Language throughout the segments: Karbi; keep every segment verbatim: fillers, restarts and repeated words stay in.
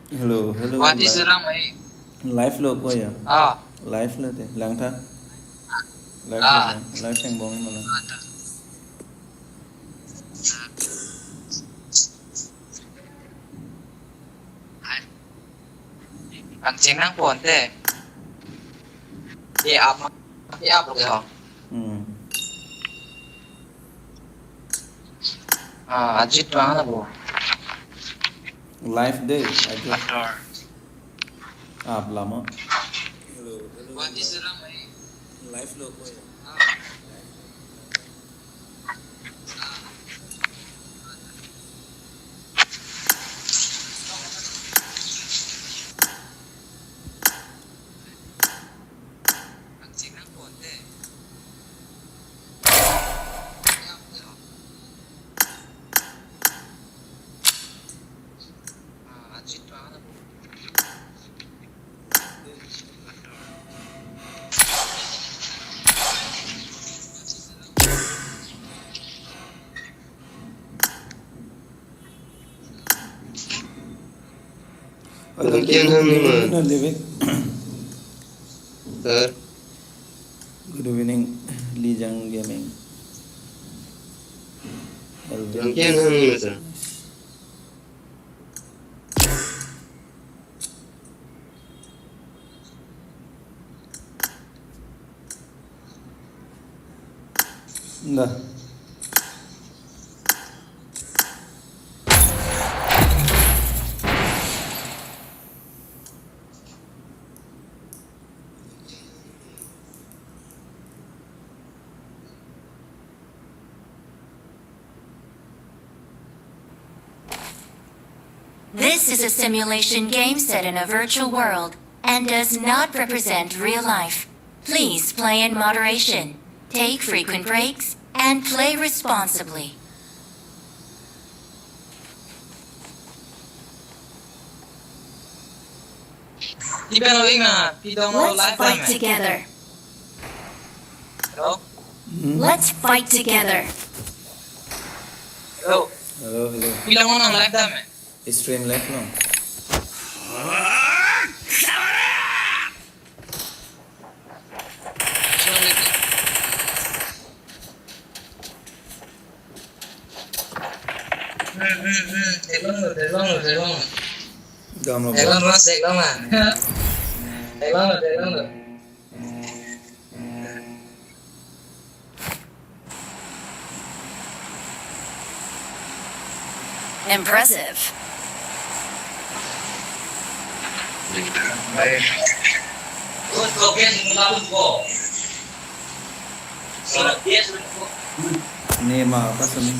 Hello, hello. What is live, wrong, eh? Live lo ko ya? Ah. Live lo te, langtha. Live lo, ah, te. Live teng bong malang. Ah, ta. Ang chenang ponte. Ye up, ye up lo ho. Hmm. Ah, Ajit bang na bo. Live day, Ajit. Ator. Up lama. Hello, hello. What is wrong, eh? Live lo ko ya? Ah. Hello, Kian Hang ni ma? Hello, David. Sir. Good evening, Lijang Gaming. Hello. Kian Hang ni ma, sir? Nah. This is a simulation game set in a virtual world and does not represent real life. Please play in moderation, take frequent breaks, and play responsibly. Let's fight together. Hello? Hmm? Let's fight together. Hello? Hello, hello. Stream live lo. Hmm, hmm, hmm. Theklonglo, theklonglo, theklonglo. Dam lo, theklonglo, theklonglo. Theklonglo, theklonglo. Impressive. Ni ma apa sini?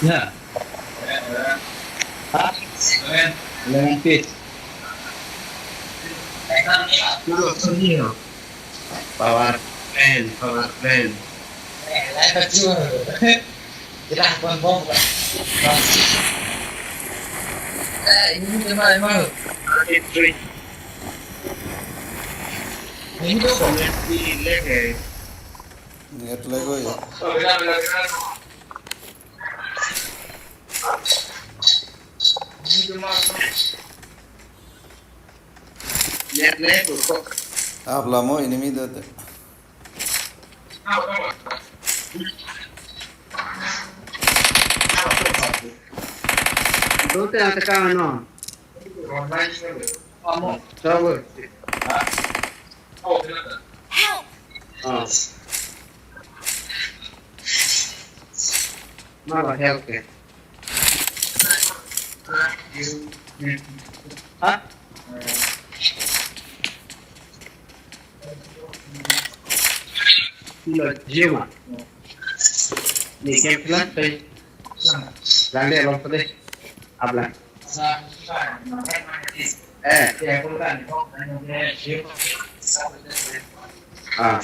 Ya. Hah? Eleven piece. Power plant, power plant. Kita pon bom. Eh, ini cuma emang. Ini tuh. Net lag ya. Net lag kok. Up lama, enemy do te. Do te ataka no. Trouble. Help! Ah. Mala help ke. Hah? Lo Jio ma. Ni ke plus pe. Lang de, long pe de. Abla. Eh. Ah.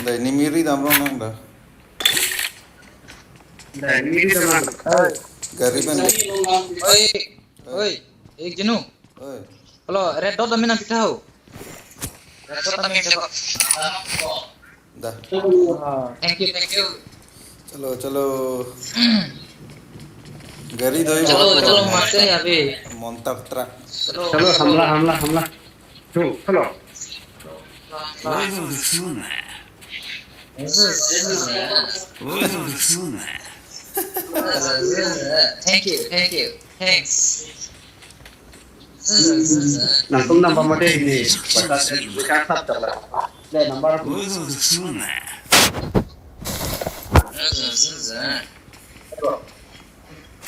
Dai, ni miri damrong nang da. Dai, ni miri damrong. Gari pen. Oi, oi, eh, Jinu. Oi. Hello, red dot amin nangpitha ho. Red dot amin pithako. Da. Ah, thank you, thank you. Chalo, chalo. Gari doi chalo, bahut chalo, pura. Marte abhi. Monster truck. Chalo, chalo, chalo. Hamla, hamla, hamla. Chu, chalo. Thank you, thank you. Thanks. Nangtum number mate ini, WhatsApp, WhatsApp chakla. Le number.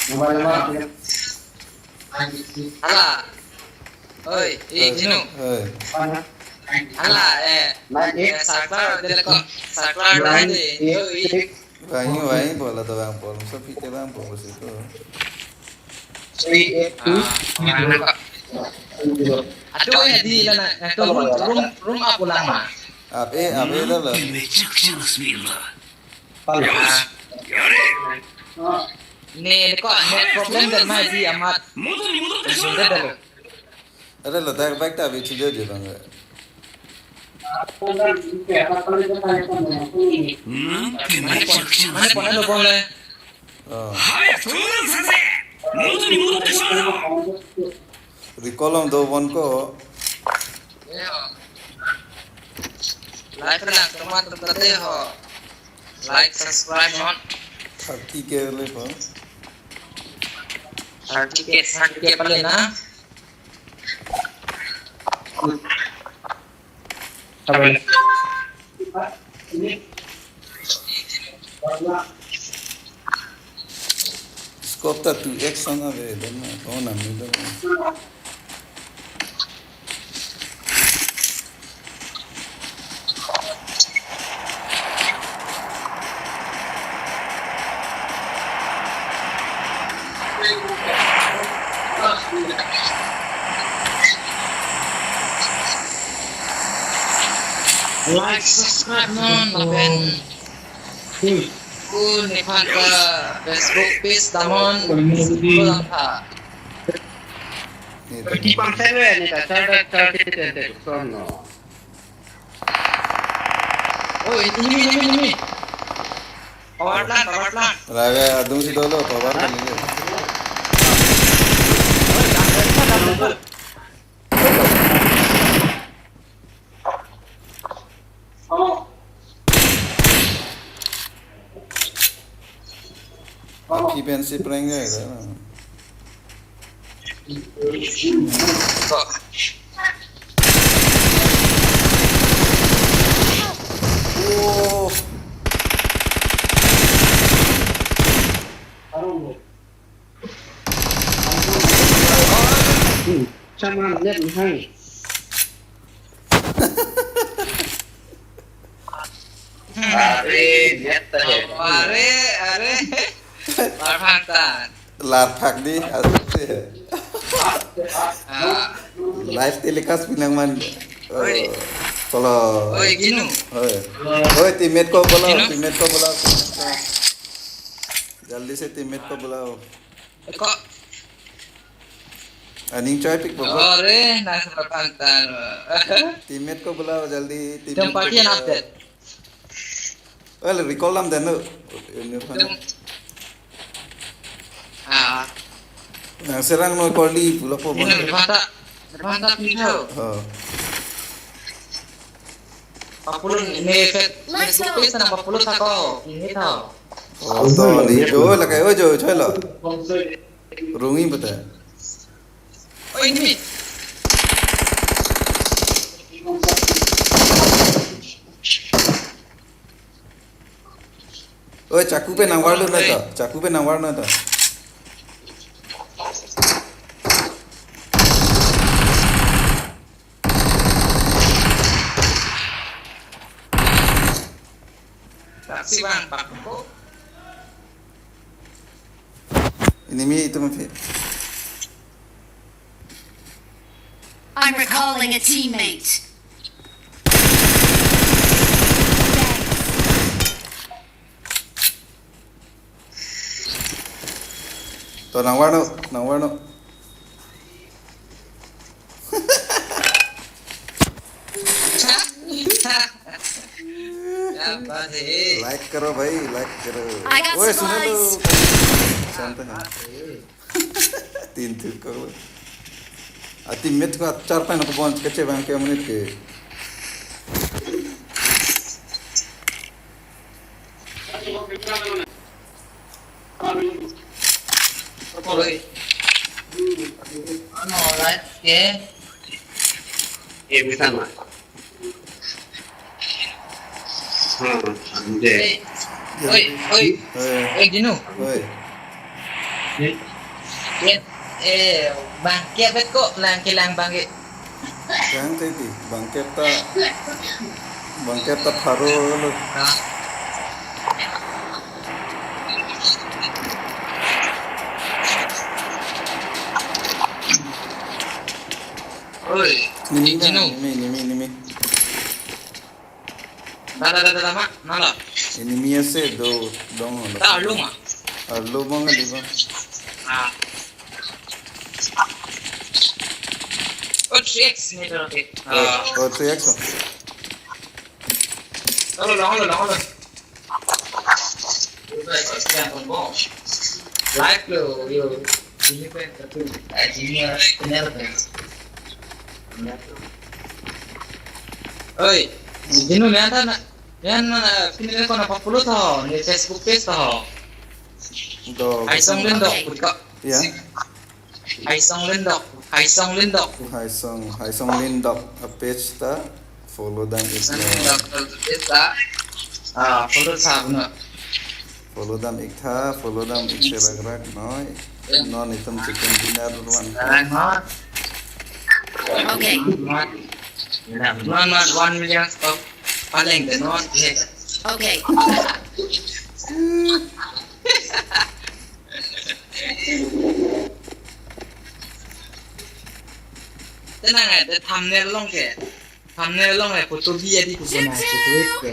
Number, number. Hala. Oi, eh, Jinu. Oi. Hala, eh. Nine eight. Eh, saklar, dele ko. Saklar, nine eight. Oi. Vangji, vangji, bola to vangpo, so pite vangpo, bos itu. Three eight two. Ah, adu, eh, di lana, eh, to room, room, room up ulang ma. Up, eh, up, eh, lalo. Halo. Ah. Ne, ne ko, net problem dan ma di amat. Sudah dah lo. Ada letak baik tapi sudah je bang. Mana pon, mana pon lo pon le. Oh. Recall on do one ko. Like na teman teman ho. Like, subscribe non. Thirty K le pon. Thirty K, thirty K pale na. Scope ta two X sana ve, dan na, oh, na, mi dan. Like, subscribe non lapen. Hmm. Kun nephan ke Facebook page damnon. Hmm. Ko lang tha. Ni ta. Ki pang sen we ni ta char char char char char char char no. Oh, ini, ini, ini, ini. Power plant, power plant. Raga adung si dolo, power plant ini. Oh, jangan, jangan, jangan. Aki pensi prank ya, ya. Oh. Hmm, sama net hai. Are, net ta hai. Are, are. Larphak tan. Larphak di, asli. Ah. Live telecast pinang man. Oi. Eh, chalo. Oi, Ginu. Oi. Oi, teammate ko bulao, Ginu. Teammate ko bulao. Jaldi se teammate ko bulao. Eko. Aning choi pik babo. Ore, nang sepapantan. Teammate ko bulao jaldi, teammate ko bulao. Jam party an update. Well, recall lam dan lo. Ini apa? Jam. Ah. Nang serang no call di pulo po. Ini mana? Depan tak? Depan tak pintu. Oh. Papulun ini set. Nice, Facebook page na papulun tak ko. Ini tau. Oh, to ni jo la kai, oh, jo choi lo. Rungi bata. Oi, ini. Oi, chaku pen nang warlo na ta. Chaku pen nang warlo na ta. Taxi bang pak ko. Enemy itum aphi. I'm recalling a teammate. To nangvarno, nangvarno. क्या बात है। Like करो भाई, like करो। I got supplies. ओए, सुन लो। शांत है। तीन तीन करो। अति मित को चार पाँच को बंद कच्चे बंद के मिनट के। Oi. Ano, live ke? Eh, bisa, Mas? Hmm, deh. Oi, oi, oi. Eh. Oi, Dinu. Oi. Yen, eh, bangke bet ko nangkelang bangke. Kang tadi, bangke ta, bangke ta pharo lo. Oi, enemy, Dinu. Enemy, enemy, enemy. Dah, dah, dah, dah, dah, mak. Nala. Enemy ase do, dong, dong. Dah, arlo ma. Arlo bang, di bang. Ah. Oh, three X ni, okay. Oh, ah. Oh, three X, oh. Halo, halo, halo, halo. Live lo, yo. Ini kan satu, eh, ini, eh, channel kan. Oi, Dinu, nanta na, nanta na, pini ko na pa-follow to, ne Facebook page to. Do. Haisong Lindok, okay. Putko. Ya. Haisong Lindok, Haisong Lindok. Haisong, Haisong Lindok, a page ta follow dam ik. Haisong Lindok, a page ta. Ah, follow sa, no. Follow dam ik tha, follow dam ik serak rak noi. Ya. Non itum chicken dinner run. Serak noi. Okay. Non, non, one million stop. Paling de non. Okay. Tenang ya, the thumbnail along ke. Thumbnail along ya, photo bi adi ko bona, photo ke.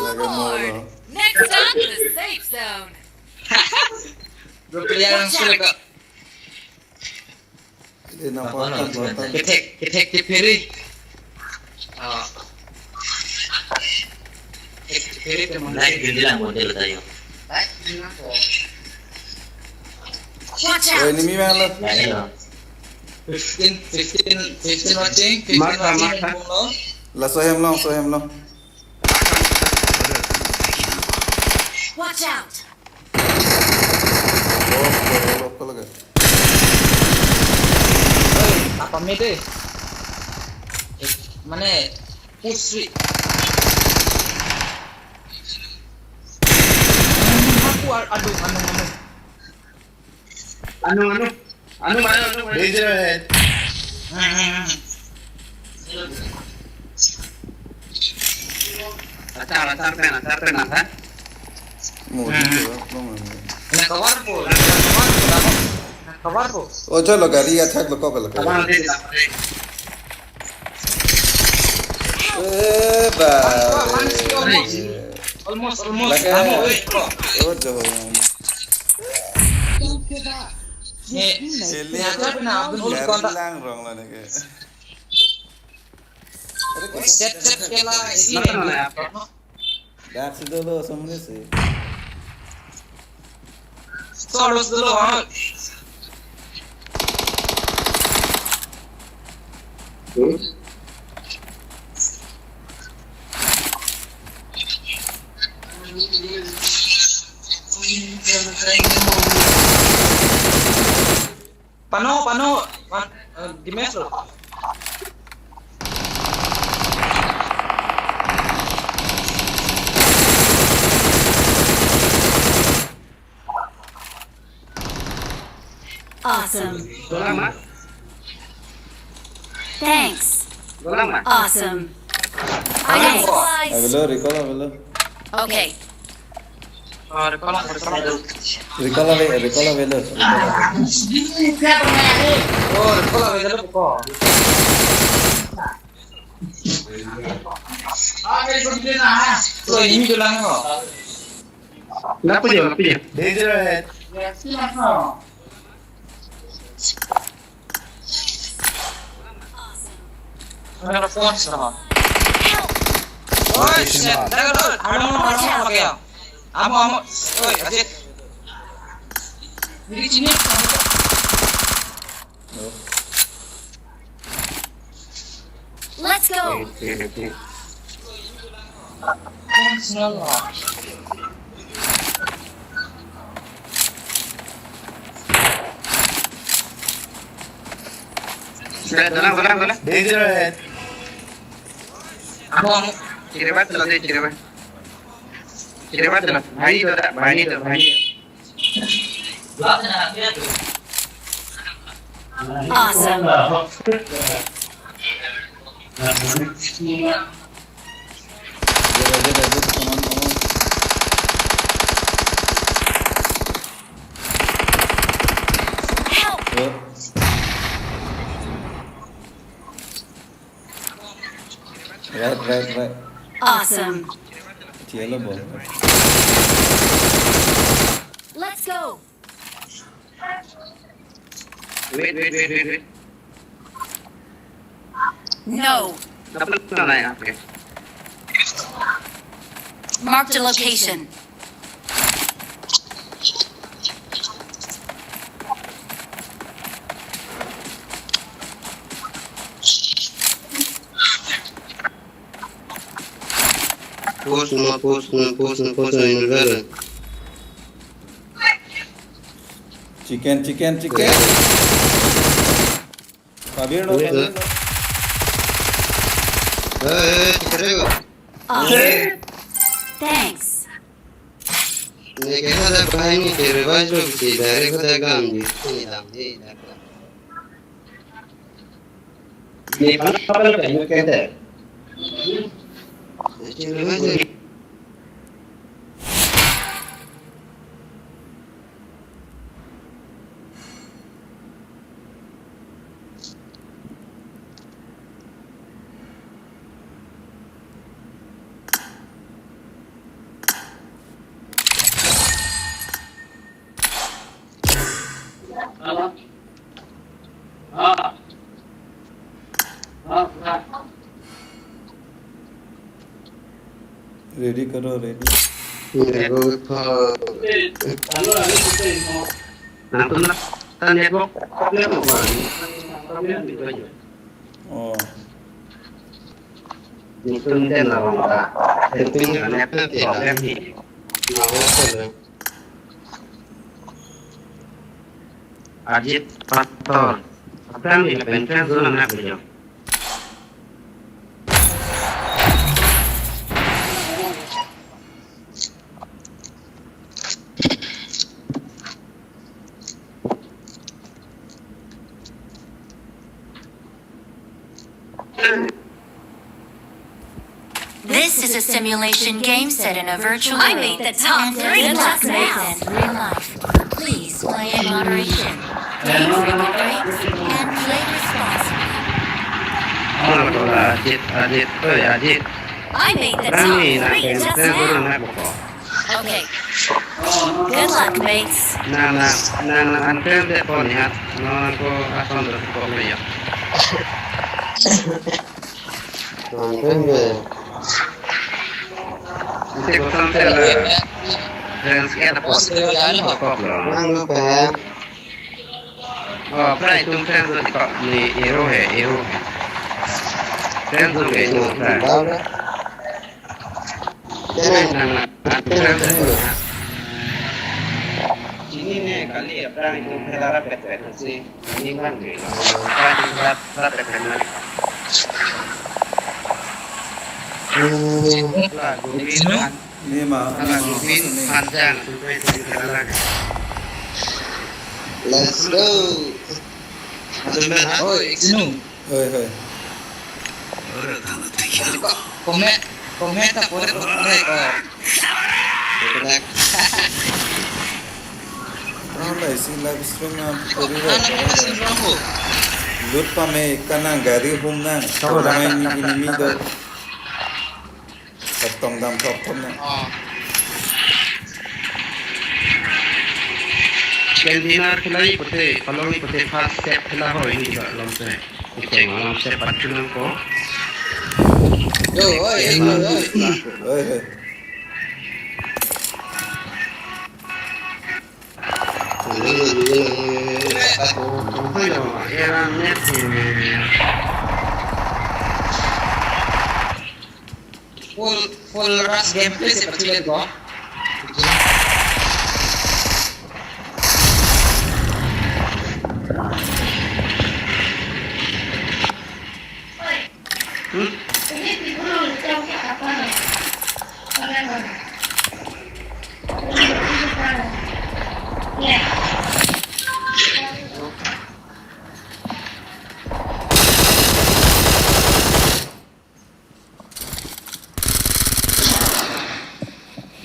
Lagi mau lo. Next stop, the safe zone. Dua puluh yang sudah kok. Ini nampak kan, kan. Kethek, kethek, kethek. Ah. Kethek, kethek, teman. Live din lang model tayo. Live din lang po. Watch out! Oh, enemy bang lo. Ya, ya. Fifteen, fifteen, fifteen watching, fifteen watching, mark, mark. Laso hem long, so hem long. Watch out! Lock, lock, lock, lock. Oi, apa mid eh? Eh, mana? Push. Aku, aduh, anu, anu. Anu, anu. Anu, mana, anu, mana? Danger ahead. Hmm, hmm, hmm. Atar, atar pen, atar pen, atar. Modi, hmm, ke, belum, belum. Na cover po, na cover po, na cover po. Oh, chalo, gari attack lo, cover lo. Cover lo, cover lo. Eh, ba. One score, one score, almost. Almost, almost. Lagi. Tamo, eh, bro. Oh, jauh. Nih, sili nih, aja pernah Abdul gari kontak. Lang rong lo nih ke. Chat, chat ke la, ini. Mana, mana, apa? Dak si dolo, samne si. Solo si dolo, ha. Pano, pano, man, eh, di mes lo. Awesome. Dolang, Mas. Thanks. Dolang, Mas. Awesome. I got supplies. Avelo, recall avelo. Okay. Oh, recall lang, recall lang. Recall ave, recall avelo, recall ave. Oh, recall avelo ko. So, ini julang ko. Lapu jo, lapu jo. Danger ahead. Oi, shit. Dah, dah, dah. Amo, amo, amo, pakai ya. Amo, amo. Oi, Ajit. Ini sini. Let's go. Sudah, tenang, tenang, tenang. Danger ahead. Amo, amo. Chiribat dulu deh, chiribat. Chiribat dulu. Bahini tuh, dah. Bahini tuh, bahini. Awesome. Help! Right, right, right. Awesome. Yellow ball. Let's go. Wait, wait, wait, wait, wait. No. Dapat na, ya, okay. Marked a location. Push, no, push, no, push, no, push, no, invalid. Chicken, chicken, chicken. Kabir no, kabir no. Eh, eh, chicken. Awesome. Thanks. Ne kehada bahini ke revive lo si direct kehada gam di. Ini dam, ini dam. Ini apa, apa lo kayu kehada? Ini revive lo. Ready karo, ready. Network, network problem apa? Oh. Itu nanti lah, Bang. Itu internet problem ni. Ajit Pastor. Apa yang di pentas zona nak bujang? This is a simulation game set in a virtual world. I made the top three. Good luck now. Real life. Please play in moderation. Games may be great and play responsibly. Ajit, Ajit, oi, Ajit. I made the top three just now. Okay. Good luck, mates. Na, na, na, na, an pen de pon ya. Na, na ko ason de ko pe ya. An pen de. Ante ko san de la. Friends ke da pon. Ko ko lo. Nang lo pe. Oh, prai tum friends de ko ni hero hai, hero hai. Friends de ko prai. Tenang, tenang, tenang, tenang. Sini ne kali ya, pran itu kita rapet-pet si. Ini kan, kita rapet-pet. Lagu ini, ini mah, lagu ini panjang. Let's go. Aduh, men, ha? Oi, Inu. Hoi, hoi. Comment, comment ta pore pore ko. Hala isi live stream na puri ra. Loot pame kanang gari hum nang. Sabo dak, ramai dak, ni dak, ini dak, mi dak, do. Dak. Tong dam thop thop nang. Oh. Canteen ar khilai pute, palong pute first step khila ho ini ba lom se. Icheng lom se pat khilai ko. Yo, oi, oi, oi. Oi, oi. Full, full rush gameplay si pachile ko. Hmm?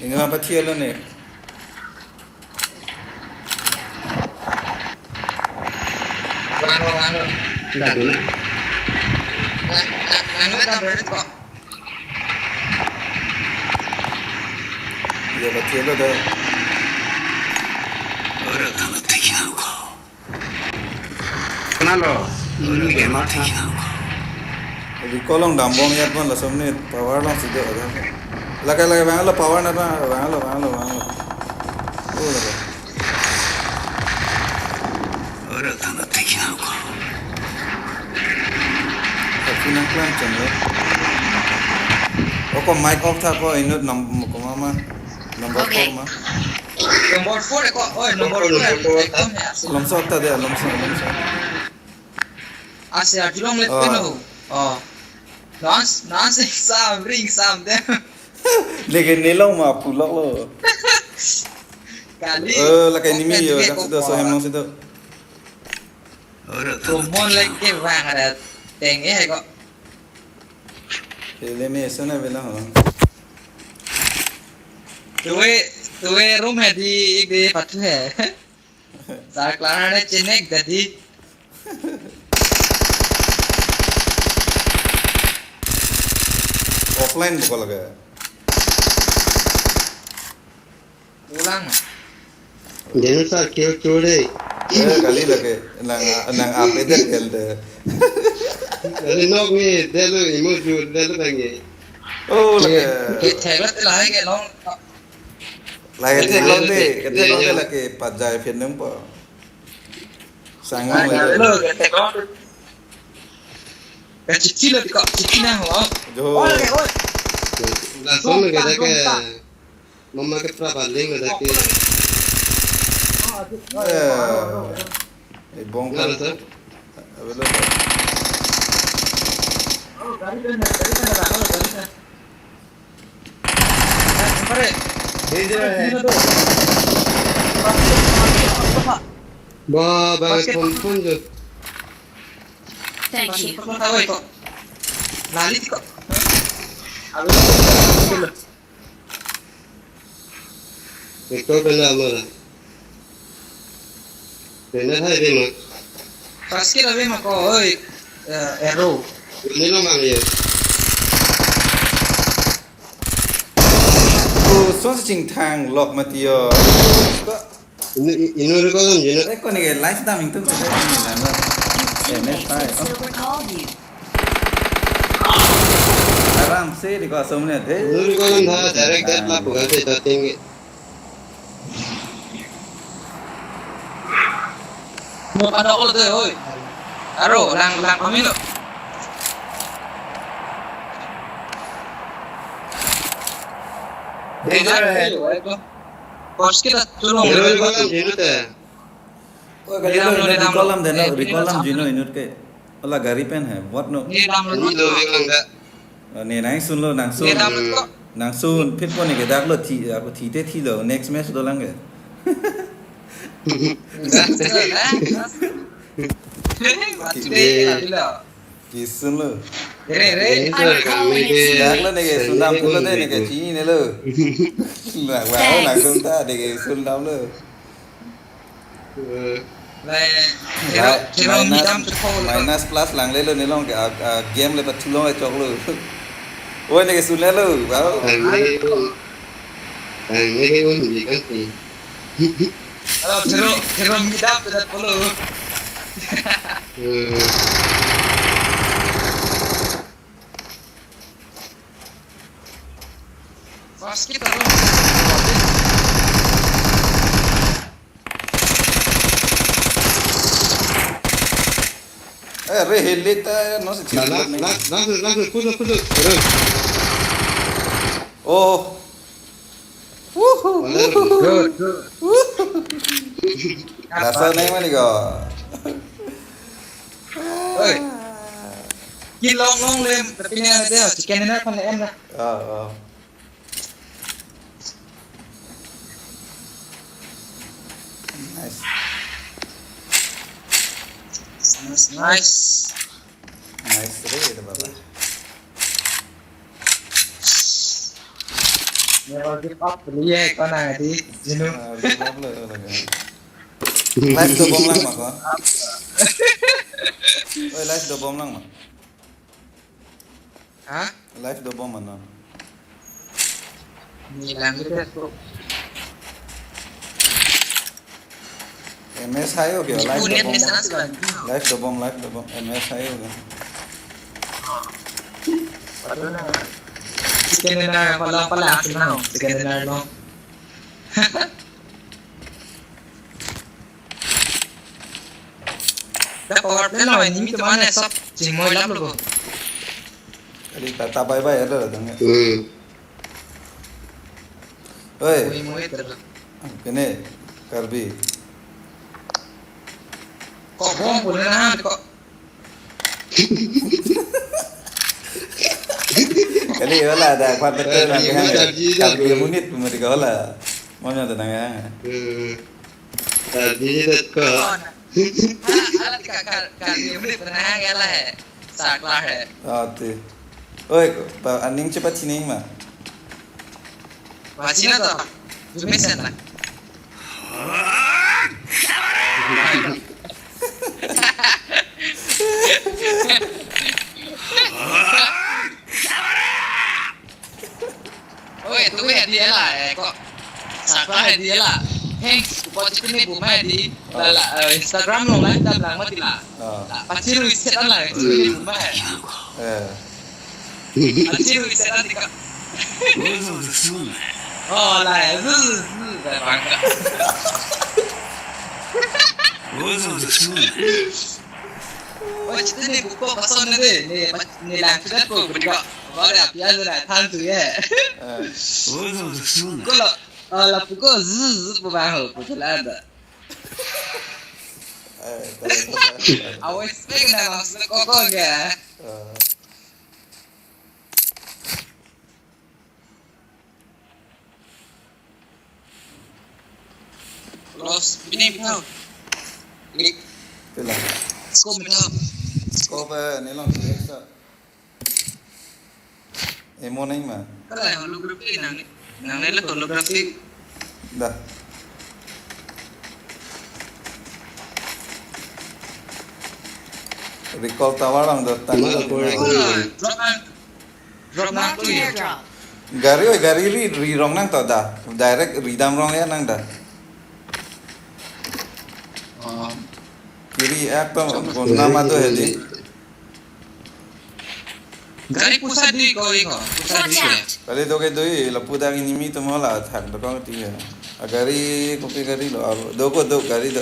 Inga apa thia lo ne? Vang lo, vang lo. Enggak dulu. Vang, vang, vang lo, tambah ko. Iya, betul lo dah. Ora kamu tinggal ko. Kenal lo? Ini game apa? Recall long dambom yat pon lason ne power long sido ada. Lake lake vang lo power na vang lo vang lo vang lo. Oh lake. Ora kamu tinggal ko. Tapi nang klam chang lo. Oko mic off tha ko inut nam ko mama. Number four ma. Number four ko, oi, number four, number four. Ekdom ya, asli. Lomso ta de, lomso, lomso. Asli, arjulong let peno. Oh. Nans, nans, exam, ring exam de. Leke nelong ma pulok lo. Kali. Eh, lake nimi yo, dak sido, so hem long sido. Komon leke vang ada teng eh ko. Ele me eso na vela ho. Tuwe, tuwe room hai di ik de pathu hai. Sar klar ne chenek dadi. Offline buka lage. Ulang. Dinosaur kill chore. Eh, kali lake nang nang ape det gel de. Kali nok ni delo imo ju delo tangi. Oh, lake. Kethek lo te lahai ke long. Lake kethek lo te, kethek lo te lake pajai phin nang po. Sangong lake. Lo kethek lo. Kachiki lo dikok, chiki nang lo. Jo. Oi, oi. Langsung lake. Mama ke pra baling ada ke. Eh, bong kan. Ada tu. Available. Danger hai. Ba, ba, phone, phone jo. Thank you. Lali ko. Victor pena amara. Pena hai bima. First kill ave ma ko, oi, eh, arrow. Ini lo mang ye. Oh, so ching thang lok mati yo. Inu, inu recall dam jino. Eh, koni ke live dam ingtung sa ini dam lo. Eh, match five. Aram se di ko asomne de. Inu recall dam tha direct dead la buka se shooting. Mo pada ko de oi. Aro lang lang pamilo. Danger hai. First kita tulung. Inu recall dam jino te. Oi, kali lo, recall dam de no, recall dam jino inut ke. Ala gari pen hai, what no? Ini dam lo. Ini lo veng lang da. Oh, ne nang sun lo, nang sun. Ini dam lo ko. Nang sun, phit po ne ke dak lo thi, ako thi te thi lo, next match dolang ke. Mati de, mati lo. Kisun lo. Re, re. Ini tuh kami ke. Dak lo neke sundam pulo de neke chinine lo. Lah, lah, langsung ta neke sundam lo. Eh, Lai, hero, hero minus, midam chukho lo. Minus plus langle lo nelong ke, ah, ah, game le pathu long chok lo. Oi, neke sunle lo, wow. Ang neke, ang neke un di kan ni. Alo, hero, hero midam tu dat polo. Eh. Basket alo. Eh, re helita, no se. Last, last, last, last, push up, push up. Oh. Woohoo. Good, good. Woohoo. Lasa nai mani ko. Oi. Kelong long lem, tapi ni ada chicken dinner kan lem na. Oh, oh. Nice. Nice, nice. Nice, re, re, baba. Never give up, ye, kona di, you know. Ah, give up lo, lo, lo. Live dobom lang ma ko. Oi, live dobom lang ma. Ha? Live dobom ma non. Ni lang kita ko. M S hai ho kya? Live dobom. Live dobom, live dobom. M S hai ho kya? Chicken dinner, pala, pala, asin na ho. Chicken dinner lo. Da power play lo, nimi tu mane sab chingmoi lap lo. Kali tata bye bye ada datang ya. Hmm. Oi. Moi, moi, ter. Kene, Karbi. Kok bom pun na ko. Kali wala ada kuat betul. Karbi, nanti Karbi, Karbi unit pun mereka wala. Mau nyata nang ya. Hmm. Karbi dat ko. Hala, hala tika kar, kar, ini pernah ya lah, eh. Saklar, eh. Oh, ti. Oi, pa, aning cepat sini ma. Masih na to. Jumisen na. Oi, tu ya dia lah, eh, kok. Saklar ya dia lah. Thanks, kupo chicken ni bumai di. La, la, eh, Instagram lo lah, kita bilang mati lah. Oh. La, pachiru iset lah, chicken ni bumai. Eh. Pachiru iset lah, tika. Oh, lah, ya, zu, zu, zu, bangka. Oh, chicken ni buko pason ni de, ni, ni lang sudah ko, buka. Bale apian na than tu ye. Eh. Ko lo, ah, lapu ko zzz pu bang ho, pu tu la da. Eh, tahu, tahu, tahu. Awes pe na mas ko ko ya. Eh. Los, bini bithau. Lik. Pila? Scope bithau. Scope, eh, nelong si extra. Emo nai ma? Kala holography nang, nang nelo holography. Dah. Recall tower ang do tang. Mana ko recall? Wala, drop ang. Drop nang tu ya. Marked an airdrop. Gari, oi, gari ri, ri rong nang to da. Direct ridam rong ya nang da. Oh. Kiri ek to, ko nama to hedi. Gari pusat di ko iko, pusat di. Watch out. Kali to ke doi, lapu dak enemy to mola thak do kong ti ya. A gari, kopi gari lo, aro, do ko do gari do.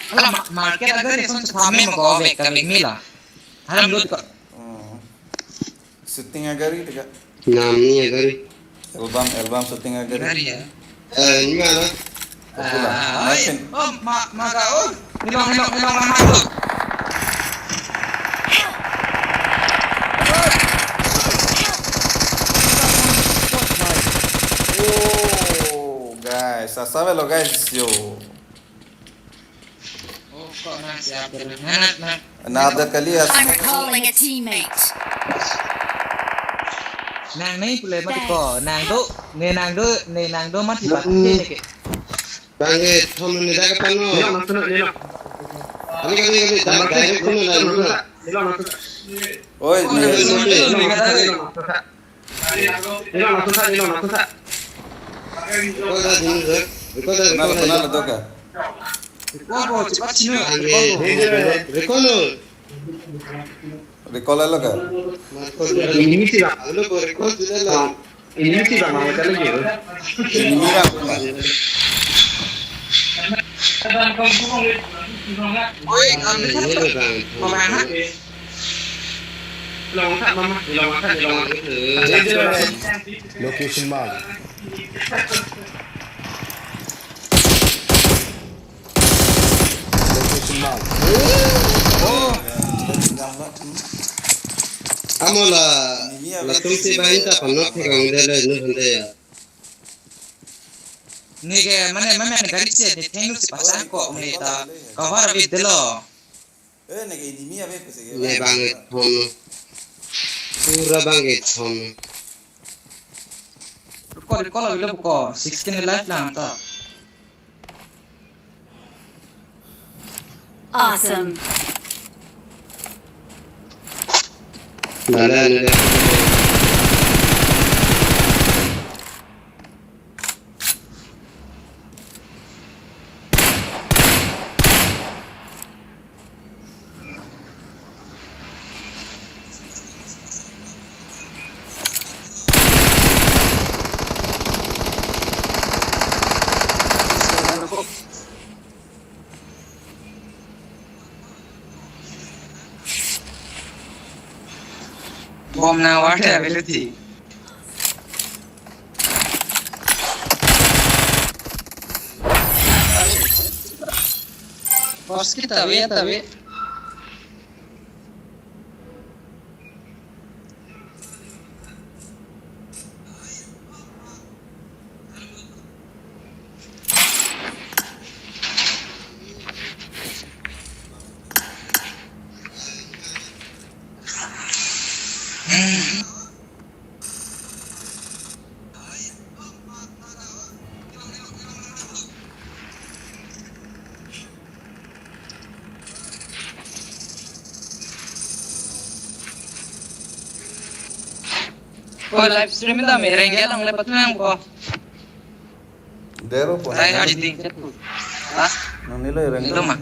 Hala ma-, market a gari son chethame ma ko vek ka vek mila. Hala lut ko. Hmm. Shooting a gari teka. Namni a gari. Album, album shooting a gari. Gari ya. Eh, ini mana? Popular. Ah, ai, oh, ma, maga, oh. Hilong, hilong, hilong, hilong, hilong. Oh, guys, sasa velo, guys, yo. Oh, Ko nang siap dulu. Nang, nang, nang. Another kali as. I'm recalling a teammate. Nang ne pule mati ko. Nang do, ne nang do, ne nang do mati ba. Hmm. Ke, ke. Bang, eh, thom ne dak pan no. Nilo, nilo, nilo. Kami, kami, kami, dak direct kono na, nilo. Nilo, nilo. Oi, nilo, nilo, nilo, nilo. Nilo, nilo, nilo, nilo. Recall dah dulu, sir. Recall dah, recall dah. Kenal, kenal, ada kah? Recall, bro, cepat sini, recall, bro. Recall, recall. Recall lo kah? Ini misi, Bang. Alo, recall sudah lah. Ini misi, Bang, mau cari lagi, bro. Ini misi, Bang. Oi, ini, Bang. Location mark. Location mark. Oh. Amo la, latum si bain ta panok thek ang dele nu hande ya. Neke mane mane gari si ne thengno si pasang ko ne ta cover ave delo. Eh, neke enemy ave pusi ke. Ne bang thom. Pura bang thom. Recall, recall avelo ko, sixteen life lang ta. Awesome. Nala, nala. Bom na war te ability. Bos kita we, kita we. Ko live stream ta me rengge along le pathu nang ko. Dero po. Try hard ding chat ko. Ha? Nang nilo rengge. Nilo ma.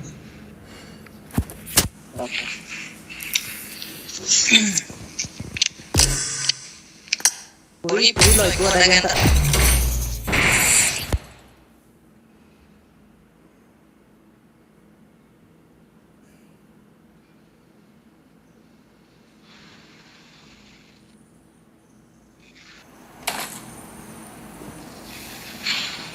Puri puri lo itu ada kan.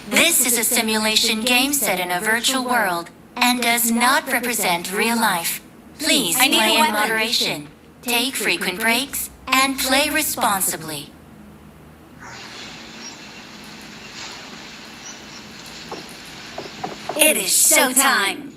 This is a simulation game set in a virtual world and does not represent real life. Please play in moderation, take frequent breaks, and play responsibly. It is showtime.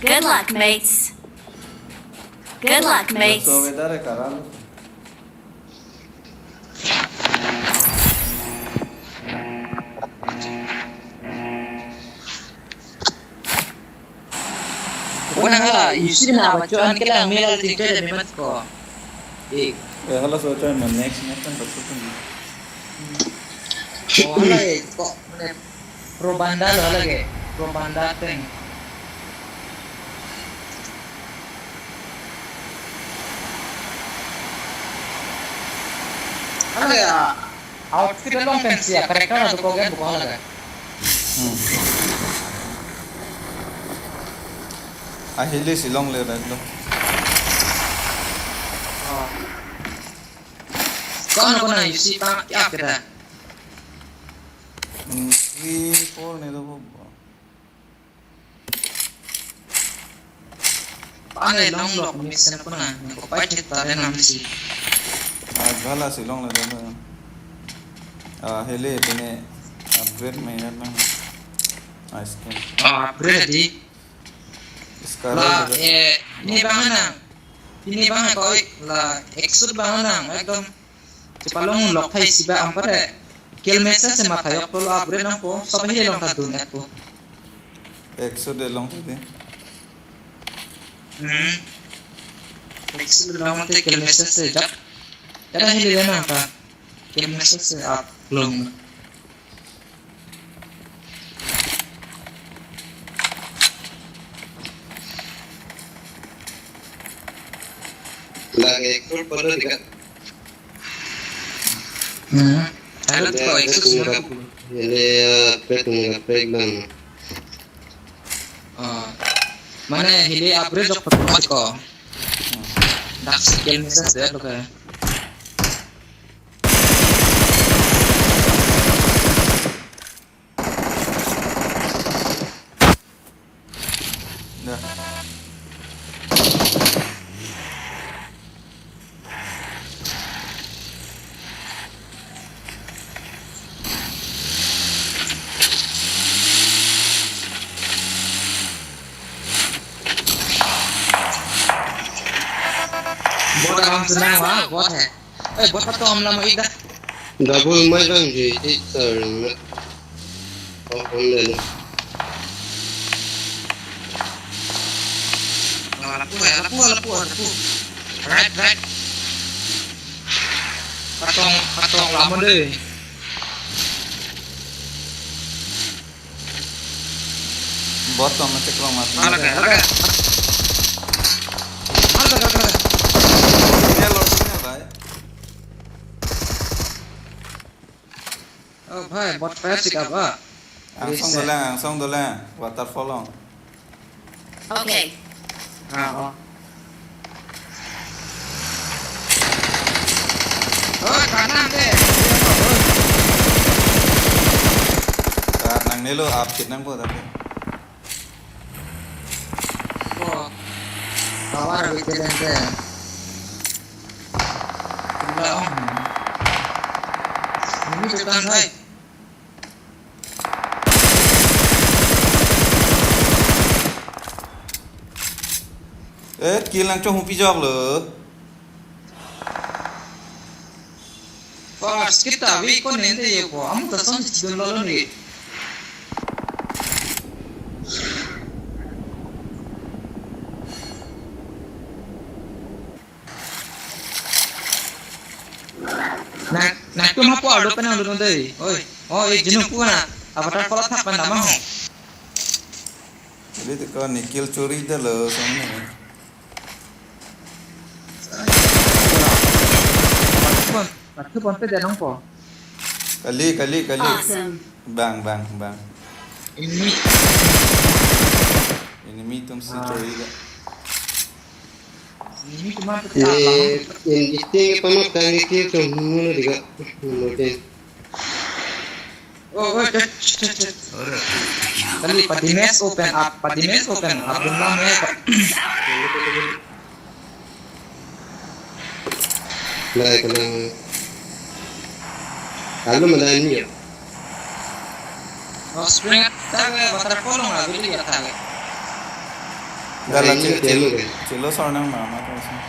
Good luck, mates. Good luck, mates. Kona hala, isi na bacho an kelang melal tin choy dam mat ko. Ik. Eh, hala so choy man next next time bacho ko. Oh, hala ik ko. Mane Pro banda lo lagi, pro banda tank. Lagi ya, outfit along pensi ya, character ado ko gen buka lagi. Hmm. Ahili si long le red lo. Oh. Kono kono isi pa kya kita. Hmm, Four ne do bo. Pane long lok mesen puna, nangkopai thek tare namsi. Ah, bhala si longle do. Ah, hele pine upgrade mai na. Ah, skin. Oh, upgrade di. Scar la, le. Eh, ini bang nang. Ini bang koi la exit bang nang. Ekdom. Chepalong lok thai si ba ampare. Kill message se matha yok tolo upgrade nangpo. Sob hele long ta dun ekpo. Exit de long tadi. Hmm. Exit long te kill message se jak. Tada hele nang ta. Kill message se up long. Lagi full pada dekat. Hmm. Ada ada tuh ada exit tuh. Ini, eh, pet nih, pet bang. Oh. Mana hili upgrade jok pertama ko. Dak skill message ya lo kayak. Dah. Bot alam senang wah, bot hai. Eh, bot patong lam ida. Double mai bang je, je sir. Oh, on le. Oh, lapu ya, lapu, lapu, lapu. Right, right. Patong, patong lam de. Bot to ma check long mat. Ala ka, ala ka. Ala ka, ala ka. Ini lo sini, bhai. Oh, bhai, bot pa sik apa? Angsong dolang, angsong dolang. Waterfall long. Okay. Ah, oh. Oh, kanan deh. Kanan ni lo, up kit nangpo tapi. Oh. Power weekend deh. Gila, oh. Ini depan, hai. Eh, kill nangchong hupi jok lo. First kita wi ko nende yo po. Amu ta son si chidun lo lo ni. Nang, nangtum hapu arlo pen nangdun dei. Oi, oh, eh, jinu pu na. Avatar pala thak pen damang ho. Jadi teko ni kill chori de lo song ni. Pathu pon, pathu pon pe de nangpo. Kali, kali, kali. Awesome. Bang, bang, bang. Ini. Ini mi tum si chori ga. Ini cuma pecah. Eh, yang disting apa mak tangki kiri tuh mana juga. Mungkin. Oh, oh, cek, cek, cek. Kali padimes open up, padimes open up. Belum lama ya, Pak. Lai kalang. Kalau malah ini ya. Oh, spring attack, waterfall nang lagi dia attack. Dalam ini cil, cil, cil, cil, lo seorang mama tuh sih.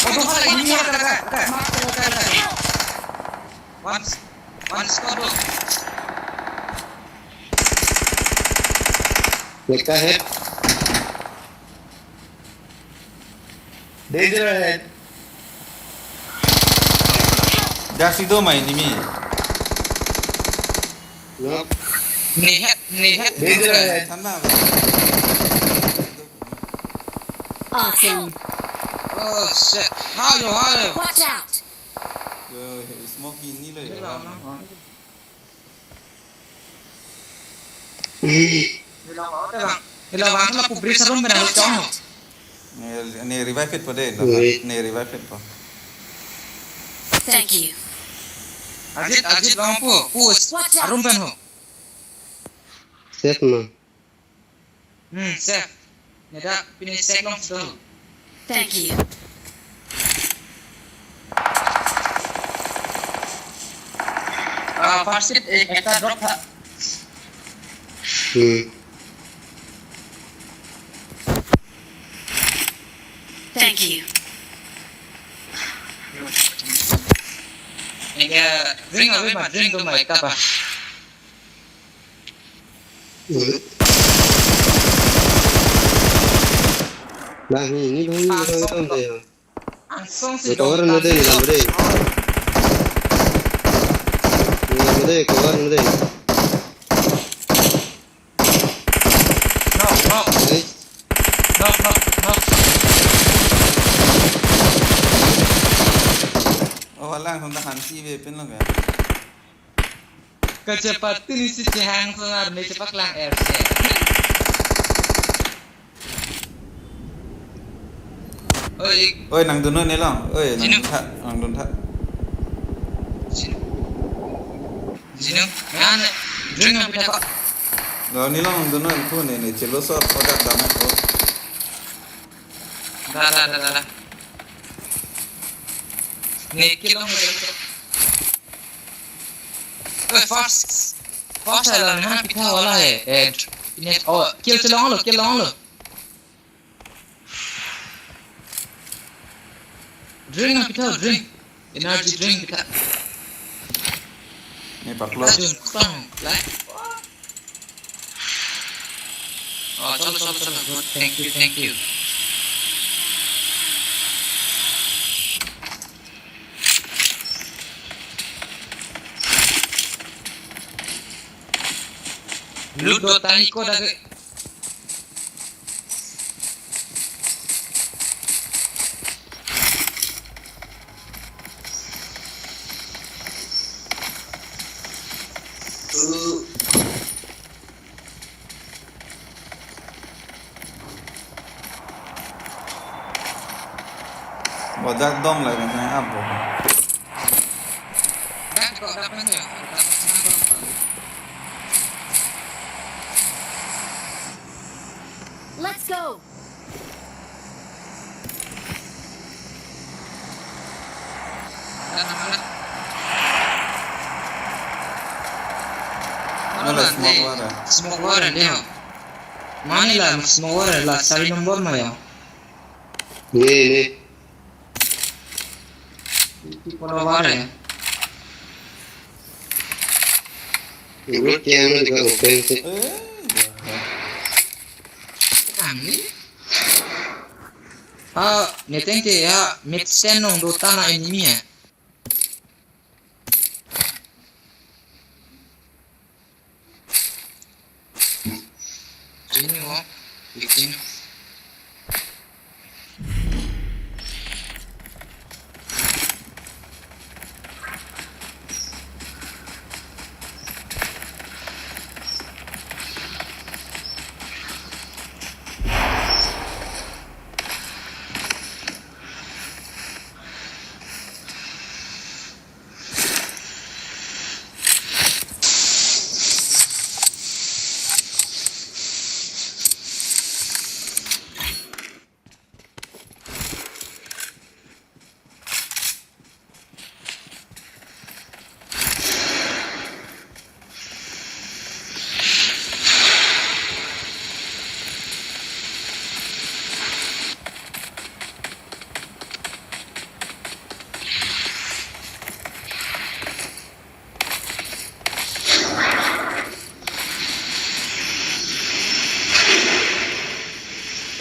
Oh, tuh, ini ya, attack, attack, attack. One, one squad, bro. Mereka head. Danger ahead. Dash itu main ini. Yup. Nihat, nihat. Danger ahead. Sana. Awesome. Oh shit. Halo, halo. Watch out. Yo, smoke ini lah ya. Ini lah, bang. Ini lah, bang, lah publik serum benang cong. Ni, ni revive it po deh, ni revive it po. Thank you. Ajit, Ajit, long pu, pu. Watch out! Arum pen ho. Safe ma? Hmm, safe. Neta pine safe long pu. Thank you. Ah, first aid ek, ekta drop tha. Hmm. Thank you. Enke drink ave ma, drink do ma ekta pa. Bang, ini bang, ini bang, ini bang, ya. Angsong si cover dong, na de, tang lam de. Lam de, cover na de. Knock, knock. Hey. Knock, knock, knock. Oh, alang, hong ta hansi be pen lo ka. Kachepatun isi chehang sonar ne chepaklang R C. Oi. Oi, nangdun non nelong. Oi, Jinu. Nangdun tha, nangdun tha. Jinu. Jinu. Yan, drink nangpi tha ko. Lo nelong nangdun non pu ne, ne chelo sor kodak dam ko. Da, da, da, da, da. Ne kelong, ne kelong. Eh, first, first ala na pitha wala hai. Eh, net, oh, kill chelong lo, kill long lo. Drink na pitha, drink. Energy drink pitha. Ne paklo. Ajun, kutang, lai. Oh, chalo, chalo, chalo. Good. Thank you, thank you. Loot do tani ko dak. Bojak dom lai kan ap bo. Let's go. Mane la smoke wara. Smoke wara dei. Mane la smoke wara la sari number ma ya. Ne, ne. Iti kono wara ya. Road ke ano dikha open se. Eh, ya. Ang ni? Ah, ne tengte ya, mid sen nong do ta na enemy ya. Sini mo, bikin.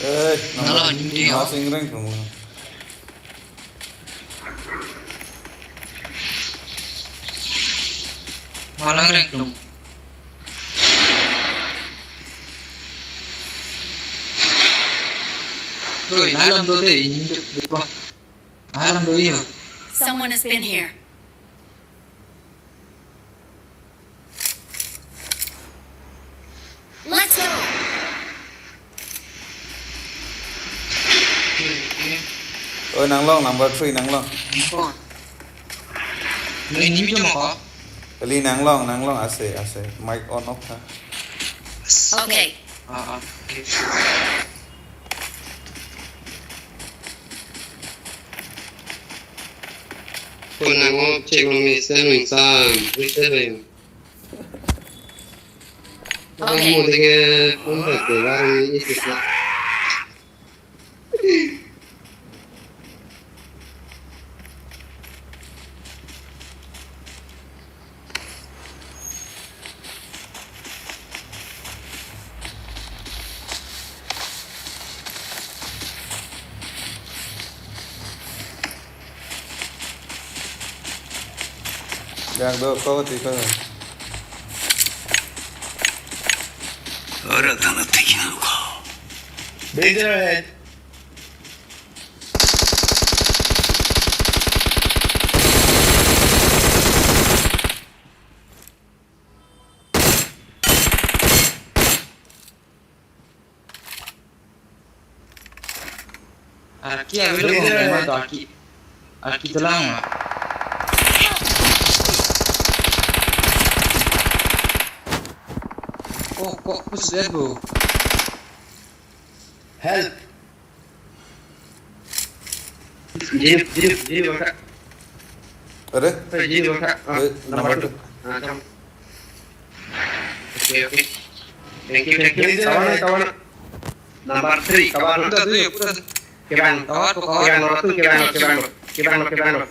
Eh, nalo, nalo, nalo, nalo, sing reng kamu. Malang reng tum. Oi, alam do de, ini do, do. Alam do iyo. Someone has been here. Let's go. Oh, nanglong, number three, nanglong. Ini mi cuma ko. Kali nanglong, nanglong ase, ase. Mic on off tha. Okay. Ah, ah. Phone nang-o check lo mi sen wing san, wing sen wing. Okay. Mo ding, eh, phone ba ko ba ni isi sa. Yang do ko ti ko. Ora tana tekin ko. Danger ahead. Arki avelo. Danger. Kong ma to arki. Arki tulang ma. Oh, kok pus deh, bro. Help. Jini, jini, jini bangsa. Are? Eh, jini bangsa. Ah, eh, number number two. Two. Ah, come. Okay, okay. Thank you, thank you. Jini, jini. Kawan, kawan. Number three, kawan. Puta tu ya, puta tu. Kebang. Kawan, kawan. Kebang, nomor tu, kebang, kebang, kebang, kebang.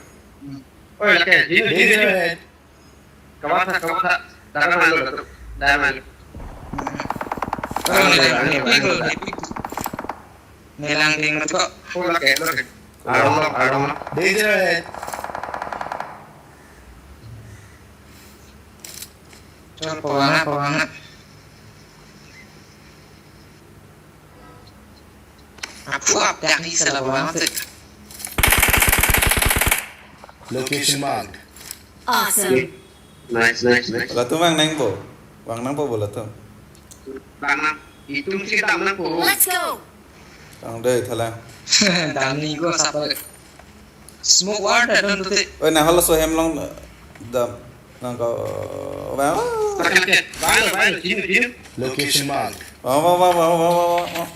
Oh, lake, jini, jini, jini. Jini. Kawasa, kawasa. Dapat malu tu. Dapat malu. Nelang ding tu ko. Arong lo, arong lo. Danger ahead. Chor pawanga, pawanga. Apu ap yak ni sala pawanga tu. Location marked. Awesome. Nice, nice, nice. Latum vang nangpo. Vang nangpo bo latum. Vang nang. Itum si dam nangpo. Let's go. Tang dei thalang. Dam ni ko sapa. Smoke wall ta don tu te. Oi, na holo so hem long dam. Nang ko, vang. Okay, okay. Vang, vang, jinu, jinu. Location marked. Vang, vang, vang.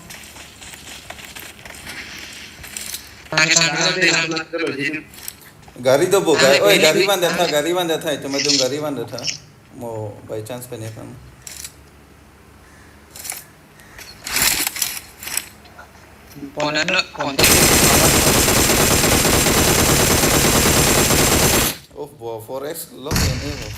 Tang, tang, tang, tang. Gari do bo, gari, oi, gari van detha, gari van detha, itum adung gari van detha. Mo by chance pen ya kan. Pon na, pon. Oh, bo four X lock ini bo.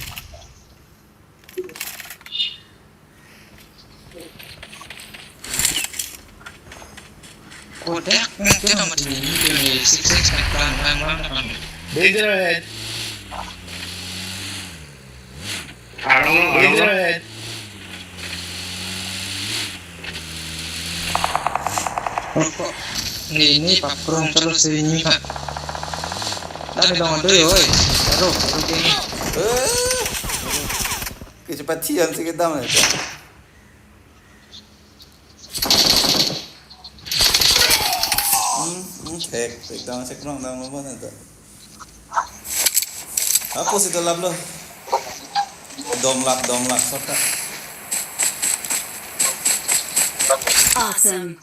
Kodak nang kena mati ni, ni six X nang plan, nang, nang, nang. Danger ahead. Arong, arong. Danger ahead. Rokok. Ni, ni paprong terus ini, Pak. Dah dong ada ya, oi. Aduh, aduh, ini. Eh. Kecepatan sih kita mana. Hmm, hmm, cek, cek dam, cek dam, dam, dam, dam. Apa sih tu lap lo? Dom lap, dom lap, sota. Awesome.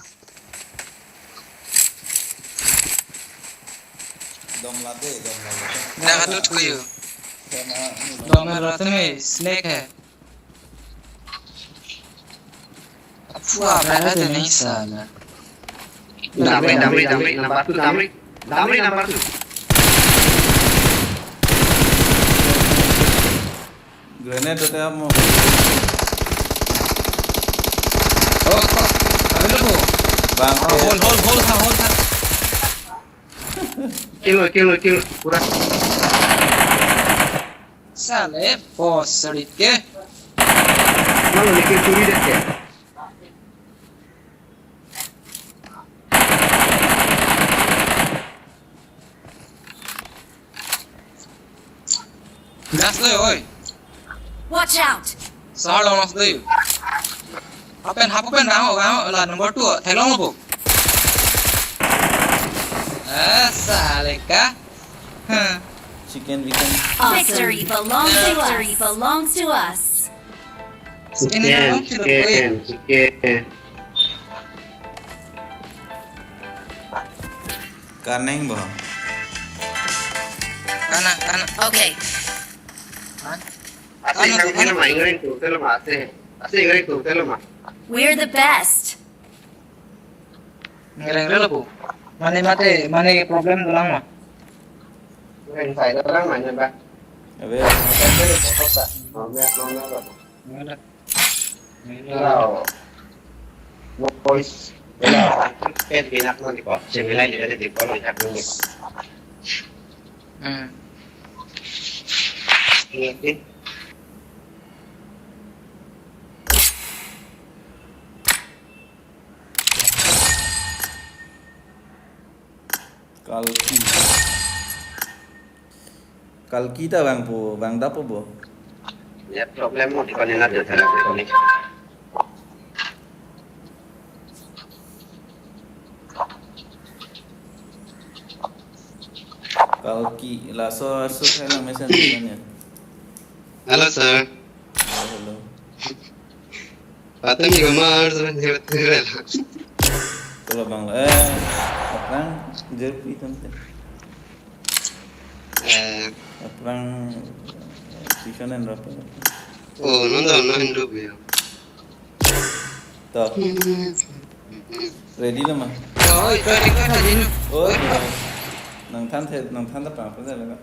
Dom lap deh, dom lap deh. Dah katut kuyu. Kena, ini. Dom lap tu ni, snake hai. Wah, berada tu ni salah. Damri, damri, damri, number two, damri. Damri, number two. Grenade tu mo. Oh, oh, ada lu. Bang, oh, hold, hold, hold, hold, hold. Kill, kill, kill. Pura. Sale, boss, sedikit. Mana ni kill curi deh ya? Gas lo, oi. Watch out! Sar long mas dei. Apen hapu pen bang, bang, la number two, thelong lo po. Eh, sale ka. Huh. Chicken, we can. Awesome. Victory belongs to us. Victory belongs to us. Chicken, chicken, chicken. Kaneng bo. Kana, kana. Okay. Hah? Ase, kana, ingori, kana, ingori, ingori, ingori, ase. Ase, ingori, ingori, ingori. We're the best. Ngereng relo pu. Mane mate, mane problem dolang ma. Ngereng sai dolang ma, nyan ba. Abe. Ngereng relo pu, kok ta. Mau lihat, mau lihat, mau. Ngereng. Ngereng. Boys. Pet binak nanti kok. Sembilan juga ada di kolom, cak dulu. Hmm. Iya, sih. Kalki. Kalki ta vangpo, vangdappo bo. Ya, problem mo di koni na de thala di koni. Kalki, laso, so, kailang mesen ya. Hello, sir. Hello, hello. Patami gamar sebenarnya betul. Kalau bang, eh, aphrang jerpi tante. Eh. Aphrang, eh, tuition and apa? Oh, nonton, nonton dulu ya. Toh. Ready lo ma? Oh, itu, itu tadi. Oh, iya. Nangthan the, nangthan the apa apa saja, Kak?